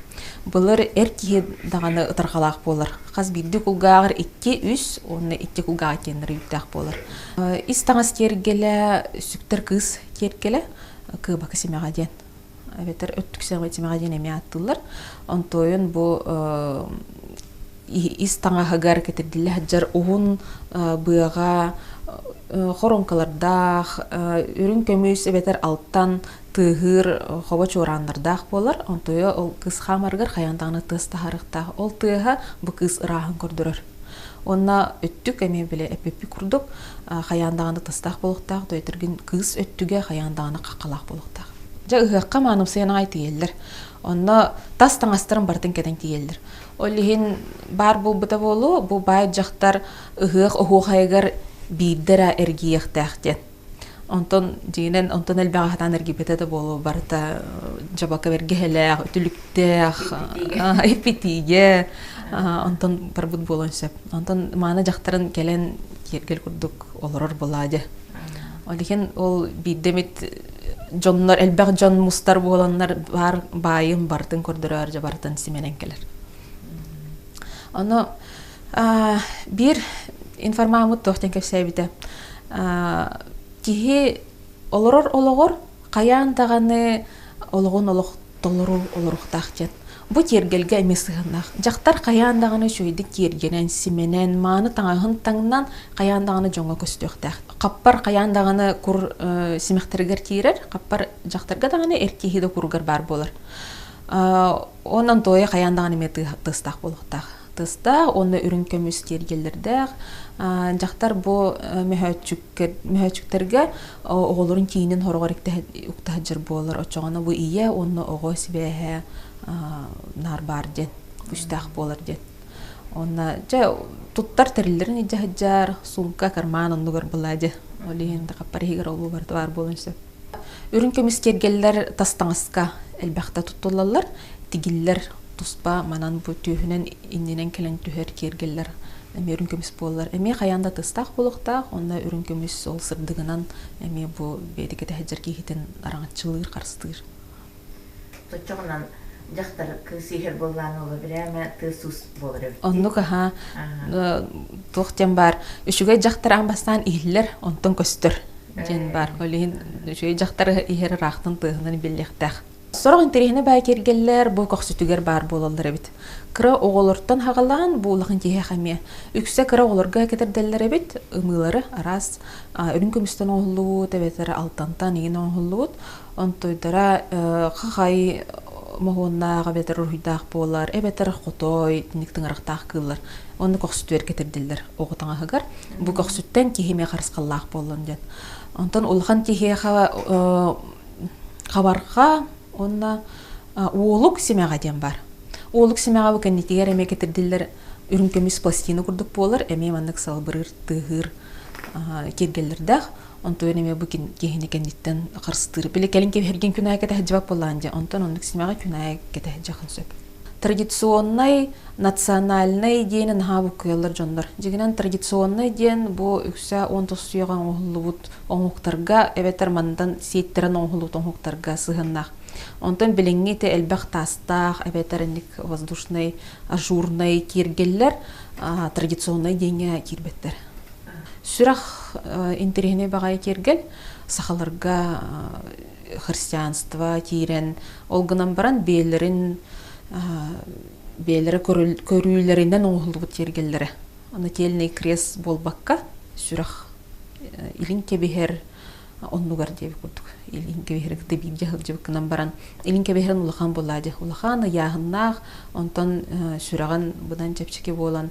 Былыр эр киһи даҕаны ытарҕалаах буолар. Хас биирдии кулгааҕар икки, үс уонна икки кулгааҕа киэннэрэ үүттээх буолар. Ис таҥас киэргэлэ, сүктэр кыыс киэргэлэ, кыыбака симэҕэ диэн эбэтэр өттүк симэҕэ диэн эмиэ ааттыыллар. Онтуойун бу ис таҥаһыгар кэтэрдиллэ сылдьар уһун быаҕа хоруоҥкалардаах, үрүҥ көмүс эбэтэр алтан тыаһыыр хобо чуорааннардаах буолар. Онтуойа ол кыыс хаамарыгар хайаан даҕаны тыас таһаарыахтаах. Ол тыаһа бу кыыс ырааһын көрдөрөр. Уонна өттүк эмиэ били эппиппит курдук хайаан даҕаны тастаах буолуохтаах, дөйтөргүн кыыс өттүгэ хайаан даҕаны хаххалаах буолуохтаах. Дьэ ыһыахха маанымсыйан аҕай тиийэллэр. Онно тас таҥастарын барытын кэтэн тиийэллэр. Ол иһин баар буолбута буолуо, бу баай дьахтар ыһыах оһуохайыгар биирдэ эрэ эргийиэхтээх диэн. Онтон дьиҥинэн онтон элбэҕи сатаан эргийбэтэ да буолуо барыта дьабака бэргэһэлээх, үтүлүктээх, эпитиигэ онтон барбыт буолуон сөп. Онтон мааны дьахтарын кэлэн киэргэл курдук олорор буолаа дьэ. Ол иһин ол биирдэ эмит дьоннор элбэх дьон мустар буоланнар баар баайын барытын көрдөрөөр дьэ барытын симэнэн кэлэр. Ону биир информаммыт туох диэн кэпсээбитэ. Киһи олорор олоҕор хайаан даҕаны олоҕун олох толору олоруохтаах диэн. Бу тиэргэлгэ эмиэ сыһыаннаах. Дьахтар хайаан даҕаны үчүгэйдик тиэргэнэн, симэнэн, мааны таҥаһын таҥнан хайаан даҕаны дьоҥҥо көстүөхтээх. Хаппар хайаан даҕаны кур симэхтэригэр киирэр, хаппар дьахтарга даҕаны эр киһи да куругар баар буолар. Онон туойа хайаан даҕаны эмиэ тыастаах буолуохтаах. Тыастаах уонна үрүҥ көмүс киэргэллэрдээх. Дьахтар бу мөһөөччүктэргэ оҕолорун киинин хороҕор уктаһыдьар буолар. Оччоҕуна бу ийэ уонна оҕо сибээһэ наар баар диэн, күүстээх буолар диэн. Уонна дьэ туттар тэриллэрин илдьэ сылдьар, сумка, карман оннугар была дьэ. Ол иһин хаппар иһигэр ол барыта баар буолуон сөп. Үрүҥ көмүс киэргэллэр тас таҥаска элбэхтэ туттуллаллар, тигиллэр туспа манан бу түөһүнэн иннинэн кэлэн түһэр киэргэллэр эмиэ үрүҥ көмүс буоллар. Эмиэ хайаан да тыстаах буолуохтаах, уонна үрүҥ көмүс ол сырдыгынан эмиэ бу бэйэтэ кэтэһэ киһитин араҥаччылыыр, харыстыыр. Соччоҕунан дьахтар кыыс иһэр буоллаан уола бирээмэ тыас-уус буолар эбит. Оннук аһаа туох диэн баар үчүгэй дьахтар аан бастаан иһиллэр, онтон көстөр диэн баар. Ол иһин үчүгэй дьахтар иһэр ыраахтан тыаһынан биллиэхтээх. Сорох интэриэһинэй баай киэргэллэр бу көхсүтүгэр баар буолаллар эбит. Кыра оҕолортон хаҕалаан бу улахан киһиэхэ эмиэ. Үксэ кыра оҕолорго кэтэрдэллэр эбит ымыылары араас үрүҥ көмүстэн оҥоһуллубут эбэтэр алтантан иҥин оҥоһуллубут. Онтуйдара хахай моһуоннаах эбэтэр уруһуйдаах буолар, эбэтэр хотой, итинник тыҥырахтаах кыыллар. Онно көхсүтүгэр кэтэрдиллэр оҕо таҥаһыгар. Бу көхсүттэн киһи эмиэ харысхаллаах буоллун диэн. Онтон улахан киһиэхэ хабарҕа уонна уолук симэҕэ диэн баар. Уолук симэҕэ бу кэннитигэр эмиэ кэтэрдиллэр үрүҥ көмүс пластина курдук буолар, эмиэ маннык салбырыыр, тыаһыыр киэргэллэрдээх. Онтуйан эмиэ бу киһини кэнниттэн харыстыыр. Били кэлин кэбиһэргин күн аайы кэтэһдьибэт буоллаан дьэ. Онтон оннук симэҕи күн аайы кэтэһдьэхин сөп. Традиционнай, национальнай диэни наһаа буккуйаллар дьоннор. Дьиҥинэн традиционнай диэн бу үксэ он тоссуйаҕа оҥоһуллубут оҥоһуктарга эбэтэр мантан сиэттэрэн оҥоһуллубут оҥоһуктарга сыһыаннаах. Онтон билиҥҥи ити элбэх таастаах эбэтэр инник воздушнай, ажурнай киэргэллэр традиционнай диэҥҥэ киирбэттэр. Сүрэх интэриэһинэй баҕайы киэргэл сахаларга христианство киирэн ол гынан баран бэйэлэрин бэйэлэрэ көрүүлэринэн оҥоһуллубут киэргэллэрэ нательный крест буолбакка сүрэх илин кэбиһэр оннугар диэбит курдук илин кэбиһэри кытта бииргэ сылдьыбыккынан баран илин кэбиһэрин улахан буоллаа дии улахан ыйааһыннаах онтон сүрэҕин быдан чэпчэки буолан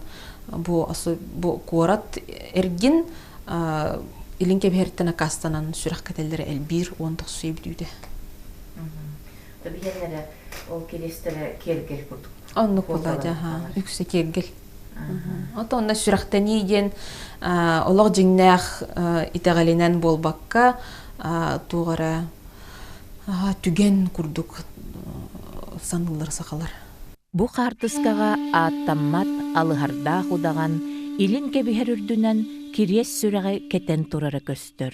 бу бу куорат эргин илин кэбиһэриттэн аккаастанан сүрэх кэтэллэрэ элбиир уон тохсуйа бүтүүтэ. Биһиэннэрэ ол кириэстэрэ киэргэл курдук. Оннук буолла дьаһа үксэ киэргэл. Ото онно сүрэхтэнии диэн олох дьиҥнээх итэҕэлинэн буолбакка туох эрэ түгэн курдук саныыллар сахалар. Бу хаартыскаҕа ааттаммат алыһардаах удаҕан илин кэбиһэр үрдүнэн кириэс сүрэҕи кэтэн турара көстөр.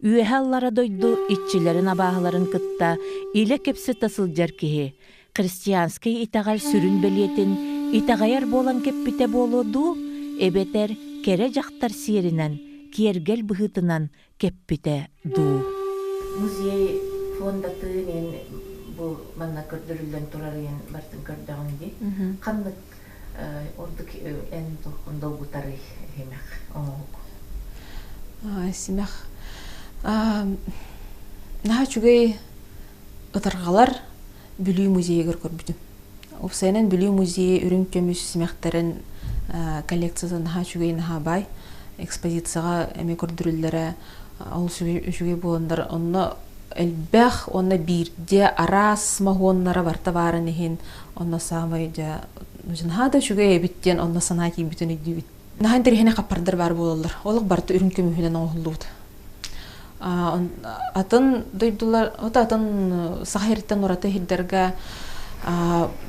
Үөһэ аллара дойду иччилэрин абааһыларын кытта илэ кэпсэтэ сылдьар киһи христианскай итэҕэл сүрүн бэлиэтин итэҕэйэр буолан кэппитэ буолуо дуу, эбэтэр кэрэ дьахтар сиэринэн, киэргэл быһыытынан кэппитэ дуу. Музей фондатын иһин бу манна көрдөрүллэн турар иһин барытын көрдөҕүм дии. Ханнык ордук эн туоххун долгутарый симэх оҥоһук? Симэх наһаа үчүгэй ытарҕалар Бүлүү музейыгар көрбүтүм. Уопсайынан Бүлүү музейа үрүҥ көмүс симэхтэрин коллекцията наһаа үчүгэй, наһаа баай. Экспозицияҕа эмиэ көрдөрүллэрэ ол үчүгэй буоланнар онно элбэх уонна биирдэ араас моһуоннара барыта баарын иһин онно саамай дьэ наһаа да үчүгэй эбит диэн онно санаа киирбитин өйдүүбүт. Наһаа интэриэһинэй хаппардар баар буолаллар. Олох барыта үрүҥ көмүһүнэн оҥоһуллубут. Атын дойдулар, вот атын Саха сириттэн ураты сирдэргэ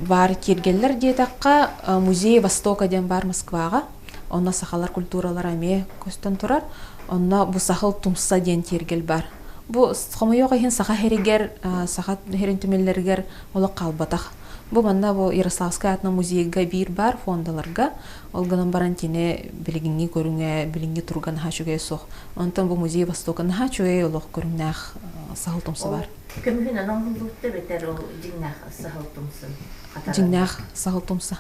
баар киэргэллэр диэтэххэ, музей Востока диэн баар Москваҕа. Онно сахалар культуралара эмиэ көстөн турар. Онно бу сахал тумса диэн киэргэл баар. Бу хомойуох иһин Саха сиригэр, Саха сирин түмэллэригэр олох хаалбатах. Бу манна бу Ярославскай аатынан музейга биир баар фондаларга, ол гынан баран кини билигиҥҥи көрүҥэ, билиҥҥи туруга наһаа үчүгэй суох. Онтон бу музей Востока наһаа үчүгэй олох көрүҥнээх саһыл тумса баар. Көмүһүнэн оҥоһуллубут эбэтэр ол дьиҥнээх саһыл тумсун Дьиҥнээх саһыл тумса.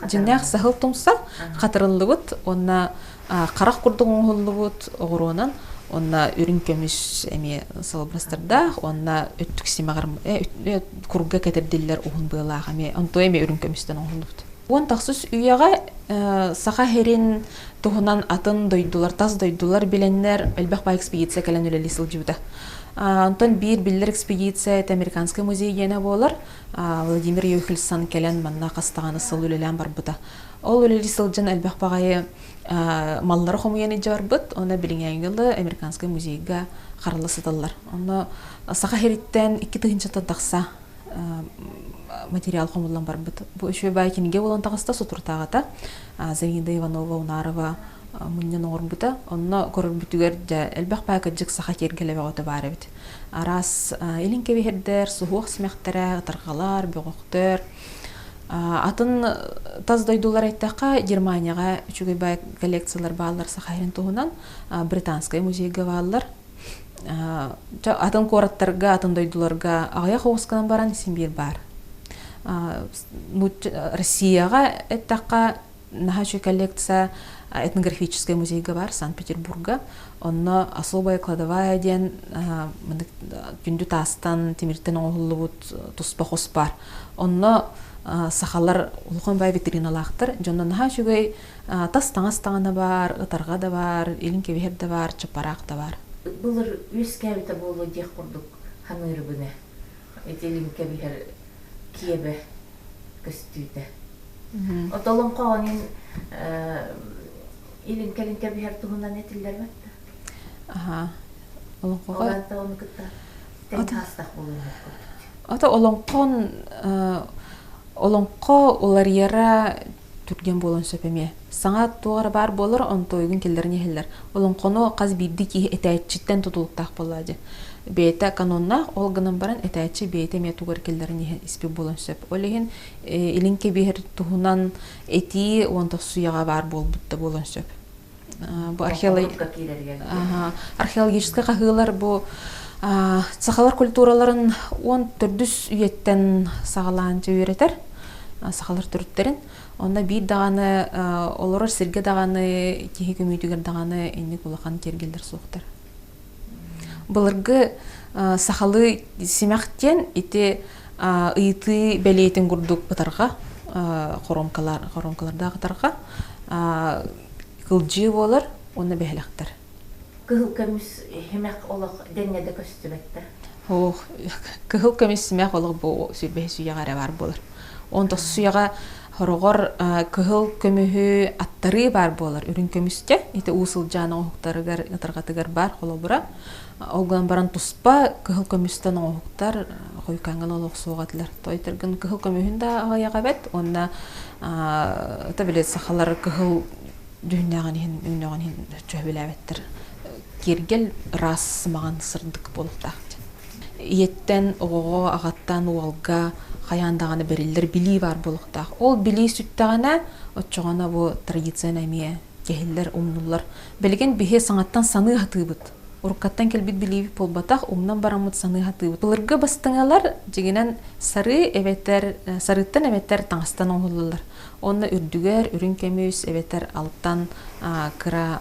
Дьиҥнээх саһыл тумса хатырыллыбыт уонна харах курдук оҥоһуллубут оҕуруонан уонна үрүҥ көмүс эмиэ салыбырастардаах уонна өттүк симэҕэр курга кэтэрдиллэр уһун быалаах эмиэ онтуо эмиэ үрүҥ көмүстэн оҥоһуллубут. Уон тахсыс үйэҕэ Саха сирин туһунан атын дойдулар, тас дойдулар билэннэр элбэх баай экспедиция кэлэн үлэлии сылдьыбыта. Онтон биир биллэр экспедиция это Американскай музей диэнэ буолар. Владимир Йохельсон кэлэн манна хас даҕаны сыл үлэлээн барбыта. Ол үлэлии сылдьан элбэх баҕайы маллары хомуйан илдьэ барбыт. Онно билиҥҥээҥҥи дылы Американскай музейга харалла сыталлар. Онно Саха сириттэн 2000-тан тахса материал хомуллан барбыт. Бу үчүгэй баай кинигэ буолан таҕыста сутуртааҕыта Заида Иванова Унарова мунньан оҥорбута. Онно көрөрбүтүгэр дьэ элбэх баай кырдьык саха киэргэлэ бөҕөтө баар эбит. Араас илин кэбиһэрдэр, суһуох симэхтэрэ, ытарҕалар, бөҕөхтөр. Атын тас дойдулар эттэххэ, Германияҕа үчүгэй баай коллекциялар бааллар саха сирин туһунан, Британскай музейга бааллар. Атын куораттарга, атын дойдуларга аҕыйах оҕус гынан баран син биир баар. Россияҕа эттэххэ, наһаа үчүгэй коллекция этнографическай музейга бар Санкт-Петербурга. Онно особая кладовая диэн күндү таастан, тимиртэн оҥоһуллубут туспа хос бар. Онно сахалар улахан бай витриналаахтар. Дьонно наһаа үчүгэй тас таҥас таҥана баар, ытарҕа да баар, илин кэбиһэр да баар, чаппараах да баар. Былыр үөскээбитэ буолуо диэх курдук саныырбын ээ. Ити илин кэбиһэр киэбэ көстүүтэ. Отолоҥхоҕо илин кэлин кэбиһэр туһунан этиллэр да? Аха. Олоҥхоҕо ону кытта тэҥ хаастах буолуон Ото олоҥхон олоҥхо уларыйара түргэн буолуон сөп эмиэ. Саҥа туох эрэ баар буолар, онтуойгун киллэрэн иһэллэр. Олоҥхону хас биирдии киһи этээччиттэн тутулуктаах буоллаа дии. Бэйэтэ каноннаах, ол гынан баран этээччи бэйэтэ эмиэ тугу эрэ киллэрэн иһэн испит буолуон сөп. Ол иһин илин кэбиһэр туһунан этии уон тохсуйаҕа баар буолбут да буолуон сөп. Бу археологическай хаһыылар бу сахалар культураларын уон төрдүс үйэттэн саҕалаан үөрэтэр сахалар төрүттэрин. Онно биир даҕаны олорор сиргэ даҕаны киһи көмүүтүгэр даҕаны инник улахан киэргэллэр суохтар. Былыргы сахалыы симэх диэн ити ыйытыы бэлиэтин курдук ытарҕа хоруомкалар хоруомкалардаах ытарҕа кылдьыы буолар уонна бэһэлэхтэр. Кыһыл көмүс симэх олох дэҥҥэ да көстүбэттэр. Ох, кыһыл көмүс симэх олох бу сүүрбэһис үйэҕэ эрэ баар буолар. Онтон үйэҕэ хороҕор кыһыл көмүһү аттарыы баар буолар үрүҥ көмүскэ. Ити уу сылдьаан оҥоһуктарыгар, ытарҕатыгар баар холобура. Ол гынан баран туспа кыһыл көмүстэн оҥоһуктар хойукааҥҥа олох суох этилэр. Тойтаргын кыһыл көмүһүн да аҕыйах эбит уонна это били сахалар кыһыл дьүһүннээҕин иһин, өҥнөөҕүн иһин чөһүлээбэттэр. Киэргэл ыраас маҕан сырдык буолуохтаах диэн. Ийэттэн оҕоҕо, аҕаттан уолга хайаан даҕаны бэриллэр билии баар буолуохтаах. Ол билии сүттэҕинэ, оччоҕуна бу традицияны эмиэ кэһиллэр, умнуллар. Билигин биһи саҥаттан саныы сатыыбыт. Уруккаттан кэлбит билиибит буолбатах, умнан бараммыт саныы сатыыбыт. Былыргы бастыҥалар дьиҥинэн сарыы эбэтэр сарыыттан эбэтэр таҥастан оҥоһуллаллар. Онно үрдүгэр үрүҥ көмүс эбэтэр алтан кыра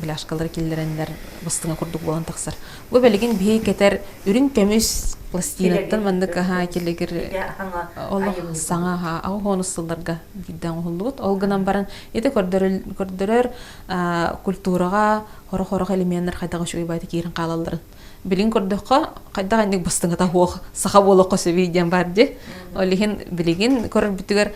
бляшкалары киллэрэннэр бастыҥа курдук буолан тахсар. Бу билигин биһи кэтэр үрүҥ көмүс пластинаттан маннык аһаа килигир олох саҥа аһаа аҕыс сылларга биирдэ оҥоһуллубут. Ол гынан баран ити көрдөрөр культураҕа хорох-хорох элеменнэр хайдах үчүгэй баайта киирэн хаалалларын. Билигин көрдөххө, хайдах инник бастыҥата суох саха буолуохха сөбүй диэн баар дии. Ол иһин билигин көрөрбүтүгэр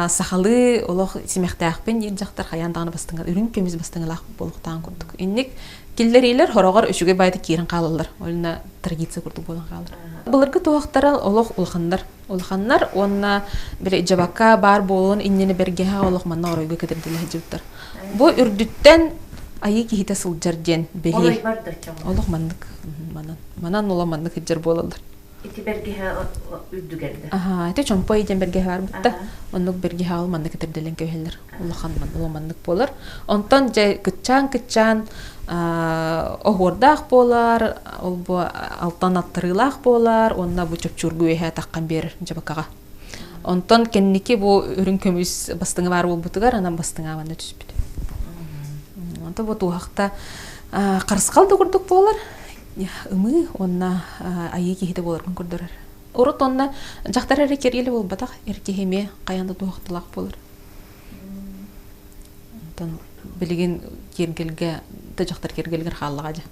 сахалыы олох симэхтээхпин диир дьахтар хайаан даҕаны бастыҥа үрүҥ көмүс бастыҥалаах буолуохтааҕын курдук. Инник киллэриилэр хороҕор үчүгэй баайта киирэн хаалаллар. Ол инна традиция курдук буолан хаалар. Былыргы туһахтара олох улаханнар. Улаханнар уонна били дьабакка баар буолуон иннинэ бэргэһэ олох манна оройго кэтэрдилэ сылдьыбыттар. Бу үрдүттэн айыы киһитэ сылдьар диэн бэлиэ. Олох маннык манан манан ола маннык сылдьар буолаллар. Ити бэргэһэ үрдүгэр да. Аха, ити чомпой диэн бэргэһэ бар бутта. Оннук бэргэһэ ол маннык этэрдэлэн кэбиһэллэр. Улахан ол маннык буолар. Онтон дьэ кыччаан-кыччаан оһуордаах буолар, ол бу алтан аттарыылаах буолар, уонна бу чопчуургу үөһэ таххан биэрэр дьабакаҕа. Онтон кэнники бу үрүҥ көмүс бастыҥа баар буолбутугар анан бастыҥа манна түспүт. Онтон бу туоһахта харысхал да курдук буолар, ымыы уонна айыы киһитэ буоларгын көрдөрөр. Урут онно дьахтар эрэ кэриэлэ буолбатах, эр киһи эмиэ хайаан да туоһахталаах буолар. Онтон билигин киэргэлгэ да дьахтар киэргэлигэр хааллаҕа дьэ.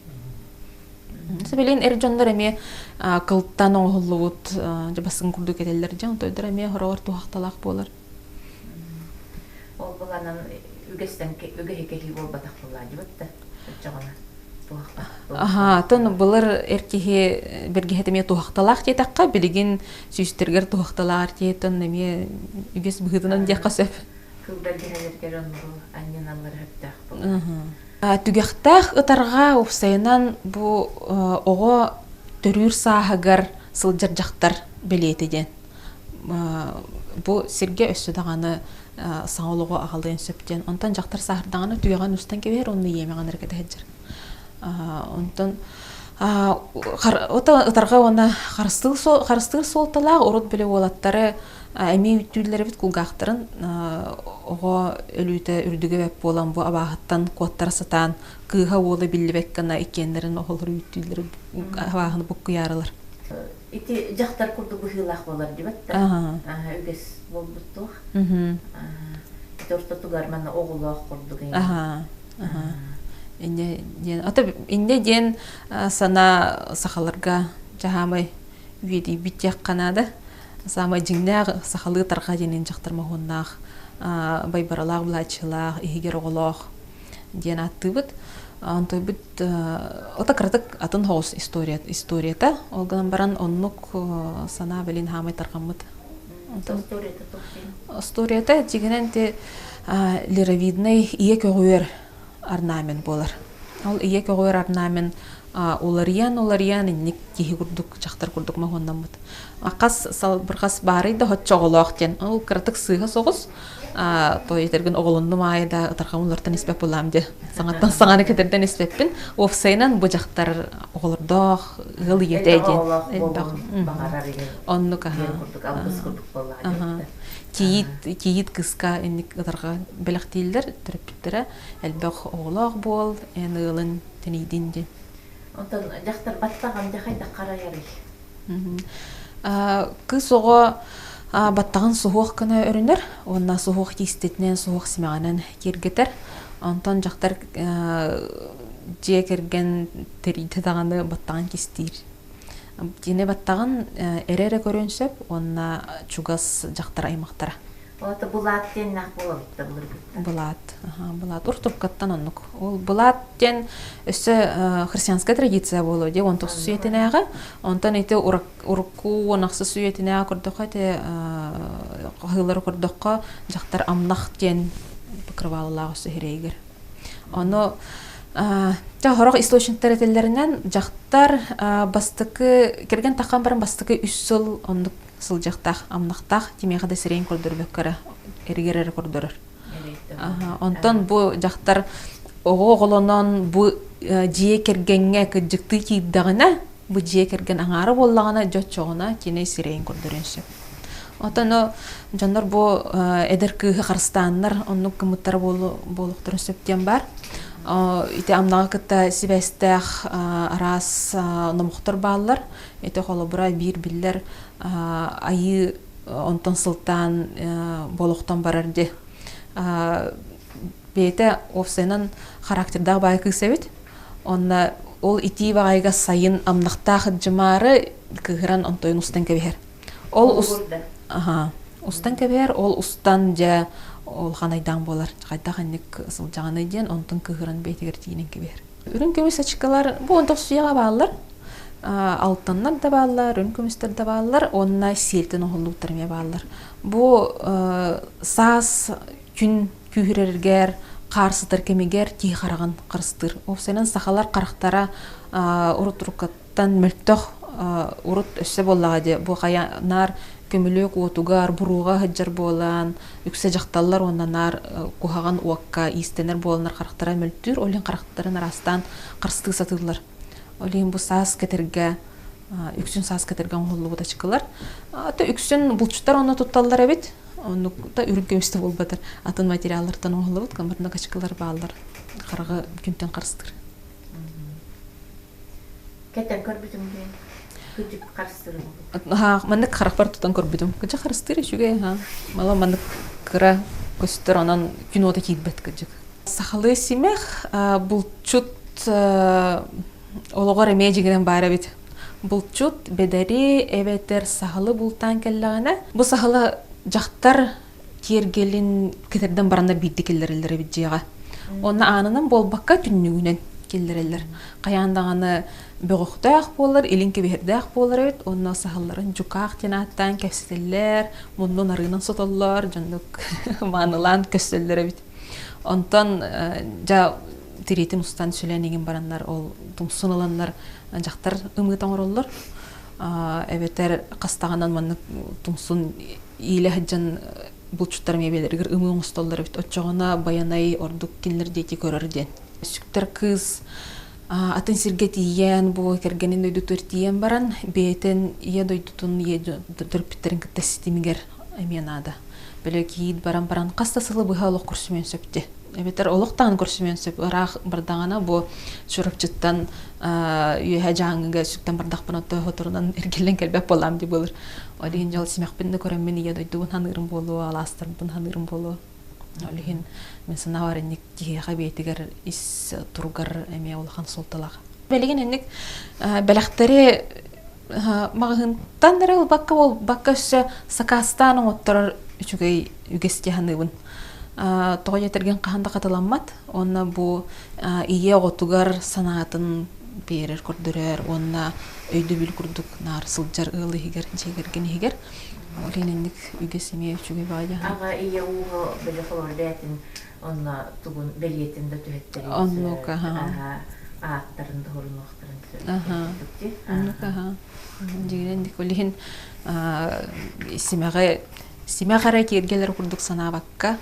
Билигин эр дьоннор эмиэ кылтан оҥоһуллубут дьабасын курдук этэллэр дьэ, онтойдор эмиэ хороҕор туһахталаах буолар. Ол быланан үгэстэн үгэһи кэһии буолбатах буоллаадьыбыт да оччоҕуна Аһаа, атын былыр эр киһи бэргэһэтэ эмиэ туһахталаах диэтэххэ, билигин сүүстэргэр туһахталаах диэтэн эмиэ үгэс быһыытынан диэххэ сөп. Кыл бэргэһэлэргэр оннугу анньыналлар сөптөөх буолар. Түгэхтээх ытарҕа уопсайынан бу оҕо төрүүр сааһыгар сылдьар дьахтар бэлиэтэ диэн. Бу сиргэ өссө даҕаны саҥа олоҕу аҕалыан сөп диэн. Онтон дьахтар сааһырдаҕына түгэҕин устан кэбиһэр уонна иэмэҕин эрэ кэтэһэ сылдьар. Онтон ытарҕа уонна харыстыыр суолталаах урут били уолаттары эмиэ үүттүүллэр эбит кулгаахтарын оҕо өлүүтэ үрдүгэ бэт буолан бу абааһыттан куоттара сатаан кыыһа уола биллибэккэ гына иккиэннэрин оҕолору үүттүүллэр абааһыны буккуйаарылар. Ити дьахтар курдук быһыылаах буолар дибэт да үгэс буолбут туох. Ити ортотугар манна оҕолоох курдук Инньэ диэн ата инньэ диэн санаа сахаларга дьаһаамай үөдүйбүт диэххэ наада. Саамай дьиҥнээх сахалыы тарҕа диэнин дьахтар моһуоннаах байбаралаах былааччылаах иһигэр оҕолоох диэн ааттыыбыт. Онтойбут ото кыратык атын соҕус история историята. Ол гынан баран оннук санаа билин хаамай тарҕаммыт. Историята дьиҥинэн ти лировидный ийэ көҕүөр орнамент буолар. Ол ийэ көҕүөр орнамент уларыйан-уларыйан инник киһи курдук, дьахтар курдук моһуоннаммыт. Хас салбырҕас баарый да оччоҕолоох диэн. Ол кыратык сыыһа соҕус. Той этэргин оҕолоннум аайы да ытарҕам улартан испэт булаам дьэ. Саҥаттан саҥаны кэтэрдэн испэппин. Уопсайынан бу дьахтар оҕолордоох ыал ийэтэ диэн. Элбэх. Оннук аха. Кийиит кийиит кыска инник ытарҕа бэлэхтииллэр төрөппүттэрэ элбэх оҕолоох буол эн ыалын тэнийдин диэн. Онтон дьахтар баттаҕын дьэ хайдах харайарый? Кыыс оҕо баттаҕын суһуох гына өрүнэр уонна суһуох тиистэтинэн, суһуох симэҕинэн киэргэтэр. Онтон дьахтар дьиэ кэргэн тэрийдэ даҕаны баттаҕын кистиир. Кини баттаҕын эрэ эрэ көрүөн сөп уонна чугас дьахтар аймахтара. Ото былаат диэннээх буолабыт да былыргыттан. Былаат. Былаат. Уртуркаттан оннук. Ол былаат диэн өссө христианская традиция буолуо дии он тохсус үйэтинээҕи. Онтон ити урукку уон ахсыс үйэтинээҕи көрдөххө ити хаһыылары көрдөххө дьахтар амнах диэн покрывалалаах өссө сирэйигэр. Ону дьэ сорох источниктар этэллэринэн дьахтар бастакы кэргэн таххан баран бастакы үс сыл оннук сылдьыахтаах, амнахтаах, кимиэхэ да сирэйин көрдөрбөккө эрэ, эригэр эрэ көрдөрөр. Онтон бу дьахтар оҕо оҕолонон бу дьиэ кэргэҥҥэ кыдьыктыы киирдэҕинэ, бу дьиэ кэргэн аҥаара буоллаҕына, дьоччоҕуна кини сирэйин көрдөрүөн сөп. Оттон дьоннор бу эдэр кыыһы харыстааннар оннук гыммыттара буолуохтарын сөп диэн баар. Ити амнаҕы кытта сибээстээх араас номохтор бааллар. Ити холобура биир биллэр айыы онтон сылтаан болохтон барар ди. Бэйэтэ уопсайынан характердаах баай кыыс эбит. Онно ол итии баҕайыга сайын амнахтаах дьымаары кыыһыран онтойун устан кэбиһэр. Ол ус аха устан кэбиһэр, ол устан дьэ улахан айдаан буолар. Хайдах инник сылдьаҕыный диэн онтон кыыһыран бэйэтигэр тиийинэн кэбиһэр. Үрүҥ көмүс ачыкылар бу он тохсуйаҕа бааллар. Алтаннар да бааллар, үрүҥ көмүстэр да бааллар уонна сиэлтэн оһоллубуттар эмиэ бааллар. Бу саас күн күүһүрэригэр, хаар сытар кэмигэр киһи хараҕын харыстыыр. Уопсайынан сахалар харахтара урут уруккаттан мөлтөх урут өссө буоллаҕа дии бу хайа наар көмүлүөк уотугар буруоҕа сылдьар буолан үксэ дьахталлар уонна наар куһаҕан уокка иистэнэр буоланнар харахтара мөлтүүр ол иһин харахтарын араастаан харыстыы сатыыллар. Ол иһин бу саас кэтэргэ үксүн саас кэтэргэ оҥоһуллубут ачыкылар. Ата үксүн булчуттар онно тутталлар эбит. Оннук да үрүҥ көмүстэ буолбатар атын материаллартан оҥоһуллубут камернок ачыкылар бааллар. Хараҕы күнтэн харыстыыр. Кэтэн көрбүтүм диэн. Кыдьык харыстыыр Маннык харахпар тутан көрбүтүм. Кыдьык харыстыыр үчүгэй аха. Мала маннык кыра көстөр онон күн уота киирбэт кыдьык. Сахалыы симэх булчут олоҕор эмиэ дьиҥинэн баар эбит. Булчут бэдэри эбэтэр саһылы бултаан кэллэҕинэ, бу саһылы дьахтар киэргэлин кэтэрдэн бараннар биирдэ киллэрэллэр эбит дьиэҕэ. Уонна аанынан буолбакка түннүгүнэн киллэрэллэр. Хайаан даҕаны бөҕөхтөөх буолар, илин кэбиһэрдээх буолар эбит. Уонна саһылларын дьукаах диэн ааттаан кэпсэтэллэр, муннун арыынан сотоллор, дьоннук маанылаан көстөллөр эбит. Онтон дьэ тириитин устан сүлэн иҥин бараннар ол тумсун ыланнар дьахтар ымыыта оҥороллор. Эбэтэр хастаҕынан маннык тумсун иилэ сылдьан булчуттар миэбэлэригэр ымыы оҥостоллор эбит. Оччоҕуна Байанай ордук кинилэр диэки көрөр диэн. Сүктэр кыыс атын сиргэ тиийэн, бу кэргэнин дойдутугар тиийэн баран, бэйэтин ийэ дойдутун, ийэ төрөппүттэрин кытта ситимигэр эмиэ наада. Били кийиит баран баран хас да сылы быһа олох көрсүмүөн сөп дии. Эбэтэр олох даҕаны көрсүмүөн сөп. Ыраах бардаҕына бу Чурапчыттан үөһэ Дьааҥыга сүктэн бардахпына хоторунан эргиллэн кэлбэт буоллаам дии буолар. Ол иһин дьол симэхпин да көрөммүн ийэ дойдубун ханыырым буолуо, алаастарбын ханыырым буолуо. Ол иһин мин санаабар инник киһиэхэ бэйэтигэр ис туругар эмиэ улахан суолталаах. Билигин инник бэлэхтэри маҕаһыынтан эрэ ылбакка буолбакка өссө сакаастаан оҥотторор үчүгэй үгэс дии саныыбын. Тоҕо диэтэргин хаһан да хатыламмат уонна бу ийэ оҕотугар санаатын биэрэр, көрдөрөр уонна өйдөбүл курдук наар сылдьар ыал иһигэр, дьиэ кэргэн иһигэр. Ол иһин инник үгэс эмиэ үчүгэй баҕайы. Аҕа ийэ ууһа били холобур бэйэтин онно тугун бэлиэтин да түһэттэриэн Оннук, сөп. аха. Ааттарын да хорунуохтарын сөп. Аха. Оннук, аха. Дьиҥинэн ол иһин симэҕи симэх эрэ киэргэлэр курдук санаабакка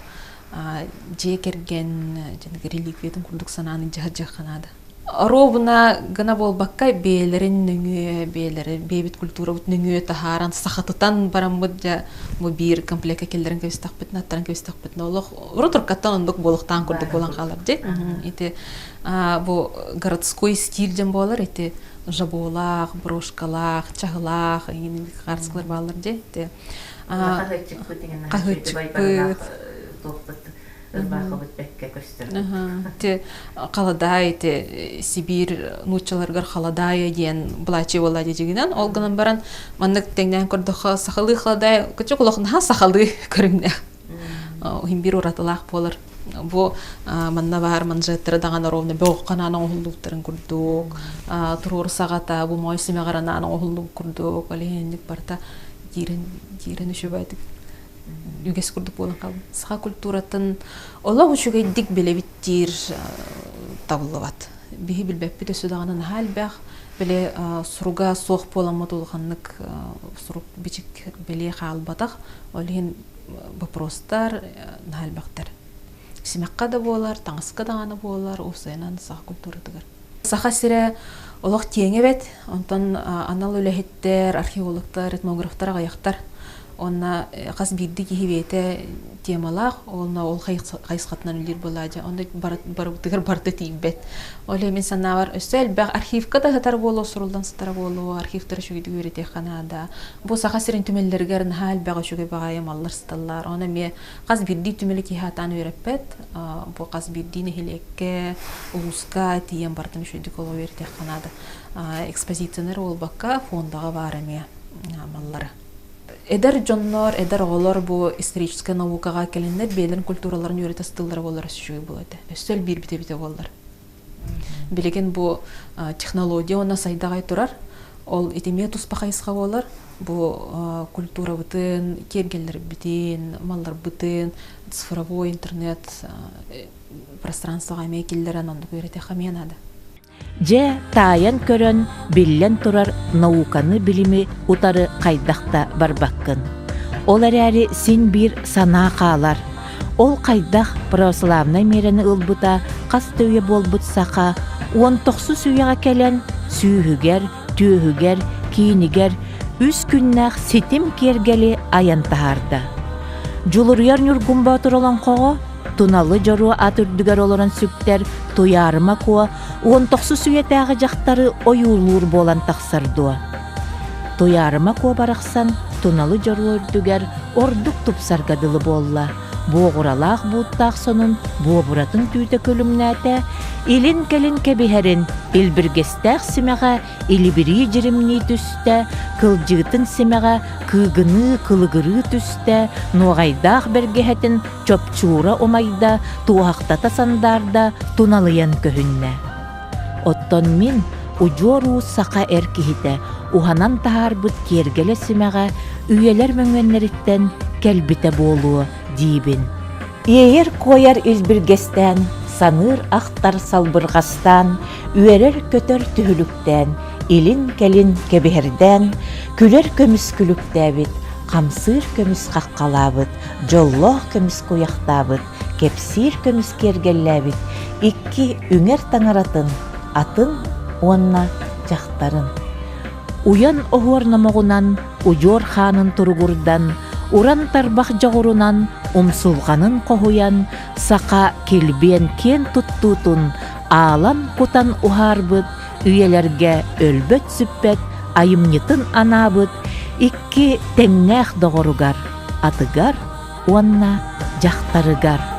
дьиэ кэргэн реликвиятын курдук санааны дьаһадьыахха наада. Оруобуна гына буолбакка бэйэлэрин нөҥүө бэйэлэри бэйэбит культурабыт нөҥүө таһааран сахатытан бараммыт дьэ бу биир комплекка киллэрэн кэбистэхпитинэ аттаран кэбистэхпитинэ олох урут уруккаттан оннук буолуохтаан курдук буолан хаалар дии. Ити бу городской стиль дьон буолар ити жаболаах, брошкалаах, чаһылаах эҥин хаартыскалар бааллар дии. Ити хаһыаччыкпыт хаһыаччыкпыт ырбаахыбыт бэккэ көстөр. Ити халадаай ити Сибиир нууччаларыгар халадаайа диэн былаачыйа буолла дьигинэн ол гынан баран маннык тэҥнээн көрдөххө сахалыы халадаай кычык улахнаһа сахалыы көрүҥнээх. Иһин биир уратылаах буолар. Бу манна баар манжеттары даҕаны ровно бөҕөх ханаан оҥоһуллубуттарын курдук, туруору саҕата бу моой симэҕэр анаан оҥоһуллубут курдук, ол иһинник барыта киирэн киирэн үчүгэйдик үгэс курдук буолан хаалбыт. Саха культуратын олох үчүгэйдик билэбит диир табыллыбат. Биһи билбэппит өссө даҕаны наһаа элбэх. Били суруга суох буоламмыт улаханнык сурук бичик бэлиэ хаалбатах. Ол иһин вопростар наһаа элбэхтэр. Симэххэ да буолар, таҥаска даҕаны буолар, уопсайынан саха культуратыгар. Саха сирэ олох киэҥ эбит. Онтон анал үлэһиттэр, археологтар, этнографтар аҕыйахтар. Уонна хас биирдии киһи бэйэтэ темалаах, уонна ол хайысхатынан үлэлиир буолаадьа. Онно барыбытыгар барыта тиийбэт. Ол иһин мин санаабар өссө элбэх архивка да сытар буолуо, суруллан сытара буолуо, архивтары үчүгэйдик үөрэтиэххэ наада. Бу Саха сирин түмэллэригэр наһаа элбэх үчүгэй баҕайы маллар сыталлар. Ону эмиэ хас биирдии түмэли киһи сатаан үөрэппэт. Бу хас биирдии нэһилиэккэ, улууска тиийэн барытын үчүгэйдик олох үөрэтиэххэ наада. Экспозицияны эрэ буолбакка, фондаҕа баар эмиэ маллары. Эдэр дьоннор, эдэр оҕолор бу историческай наукаҕа кэлэннэр бэйэлэрин культураларын үөрэтэ сытыллара буоллар үчүгэй буолуо этэ. Өссө элбиирбит эбитэ буоллар. Билигин бу технология уонна сайдаҕай турар. Ол итимиэ туспа хайысха буолар. Бу культурабытын, киэргэллэрбитин, малларбытын цифровой интернет пространствоҕа эмиэ киллэрэн оннук үөрэтиэххэ эмиэ наада. Дьэ, таайан көрөн, биллэн турар науканы билими утары хайдах да барбаккын. Ол эрээри син биир санаа хаалар. Ол хайдах православнай миэрэни ылбыта хас да үйэ буолбут саха 19 үйэҕэ кэлэн сүүһүгэр, түөһүгэр, киинигэр үс күннээх ситим киэргэли айан таһаарда. Дьулуруйар Ньургун Боотур олоҥхоҕо Туналы дьоруо ат үрдүгэр олорон сүктэр Туйаарыма Куо 19 үйэтээҕи дьахтары ойуулуур буолан тахсар дуо? Туйаарыма Куо барахсан Туналы дьоруо үрдүгэр ордук тупсарга дылы буолла. Буоҕуралаах бууттаах сонун буобуратын түүтэ күлүмнээтэ, илин-кэлин кэбиһэрин илбиргэстээх симэҕэ илибирии дьиримнии түстэ, кылдьыытын симэҕэ кыыгыныы кылыгырыы түстэ, нуоҕайдаах бэргэһэтин чопчуура умайда, туоһахтата сандаарда, туналыйан көһүннэ. Оттон мин удьуор уус саха эр киһитэ уһанан таһаарбыт киэргэлэ симэҕэ үйэлэр мөҥүөннэриттэн кэлбитэ буолуо диибин. Иэйэр-куойар илбиргэстээн, саныыр-ахтар салбырҕастаан, үөрэр-көтөр түһүлүктээн, илин-кэлин кэбиһэрдээн, күлэр көмүс күлүктээбит, хамсыыр көмүс хаххалаабыт, дьоллоох көмүс куйахтаабыт, кэпсиир көмүс киэргэллээбит икки үҥэр таҥаратын, атын уонна дьахтарын. Уйан оһуор номоҕунан, удьуор хаанын туругурдан, уран тарбах дьоҕурунан, умсулҕанын хоһуйан, саха килбиэн киэн туттуутун аалан кутан уһаарбыт, үйэлэргэ өлбөт-сүппэт айымньытын анаабыт икки тэҥнээх доҕоругар, атыгар уонна дьахтарыгар.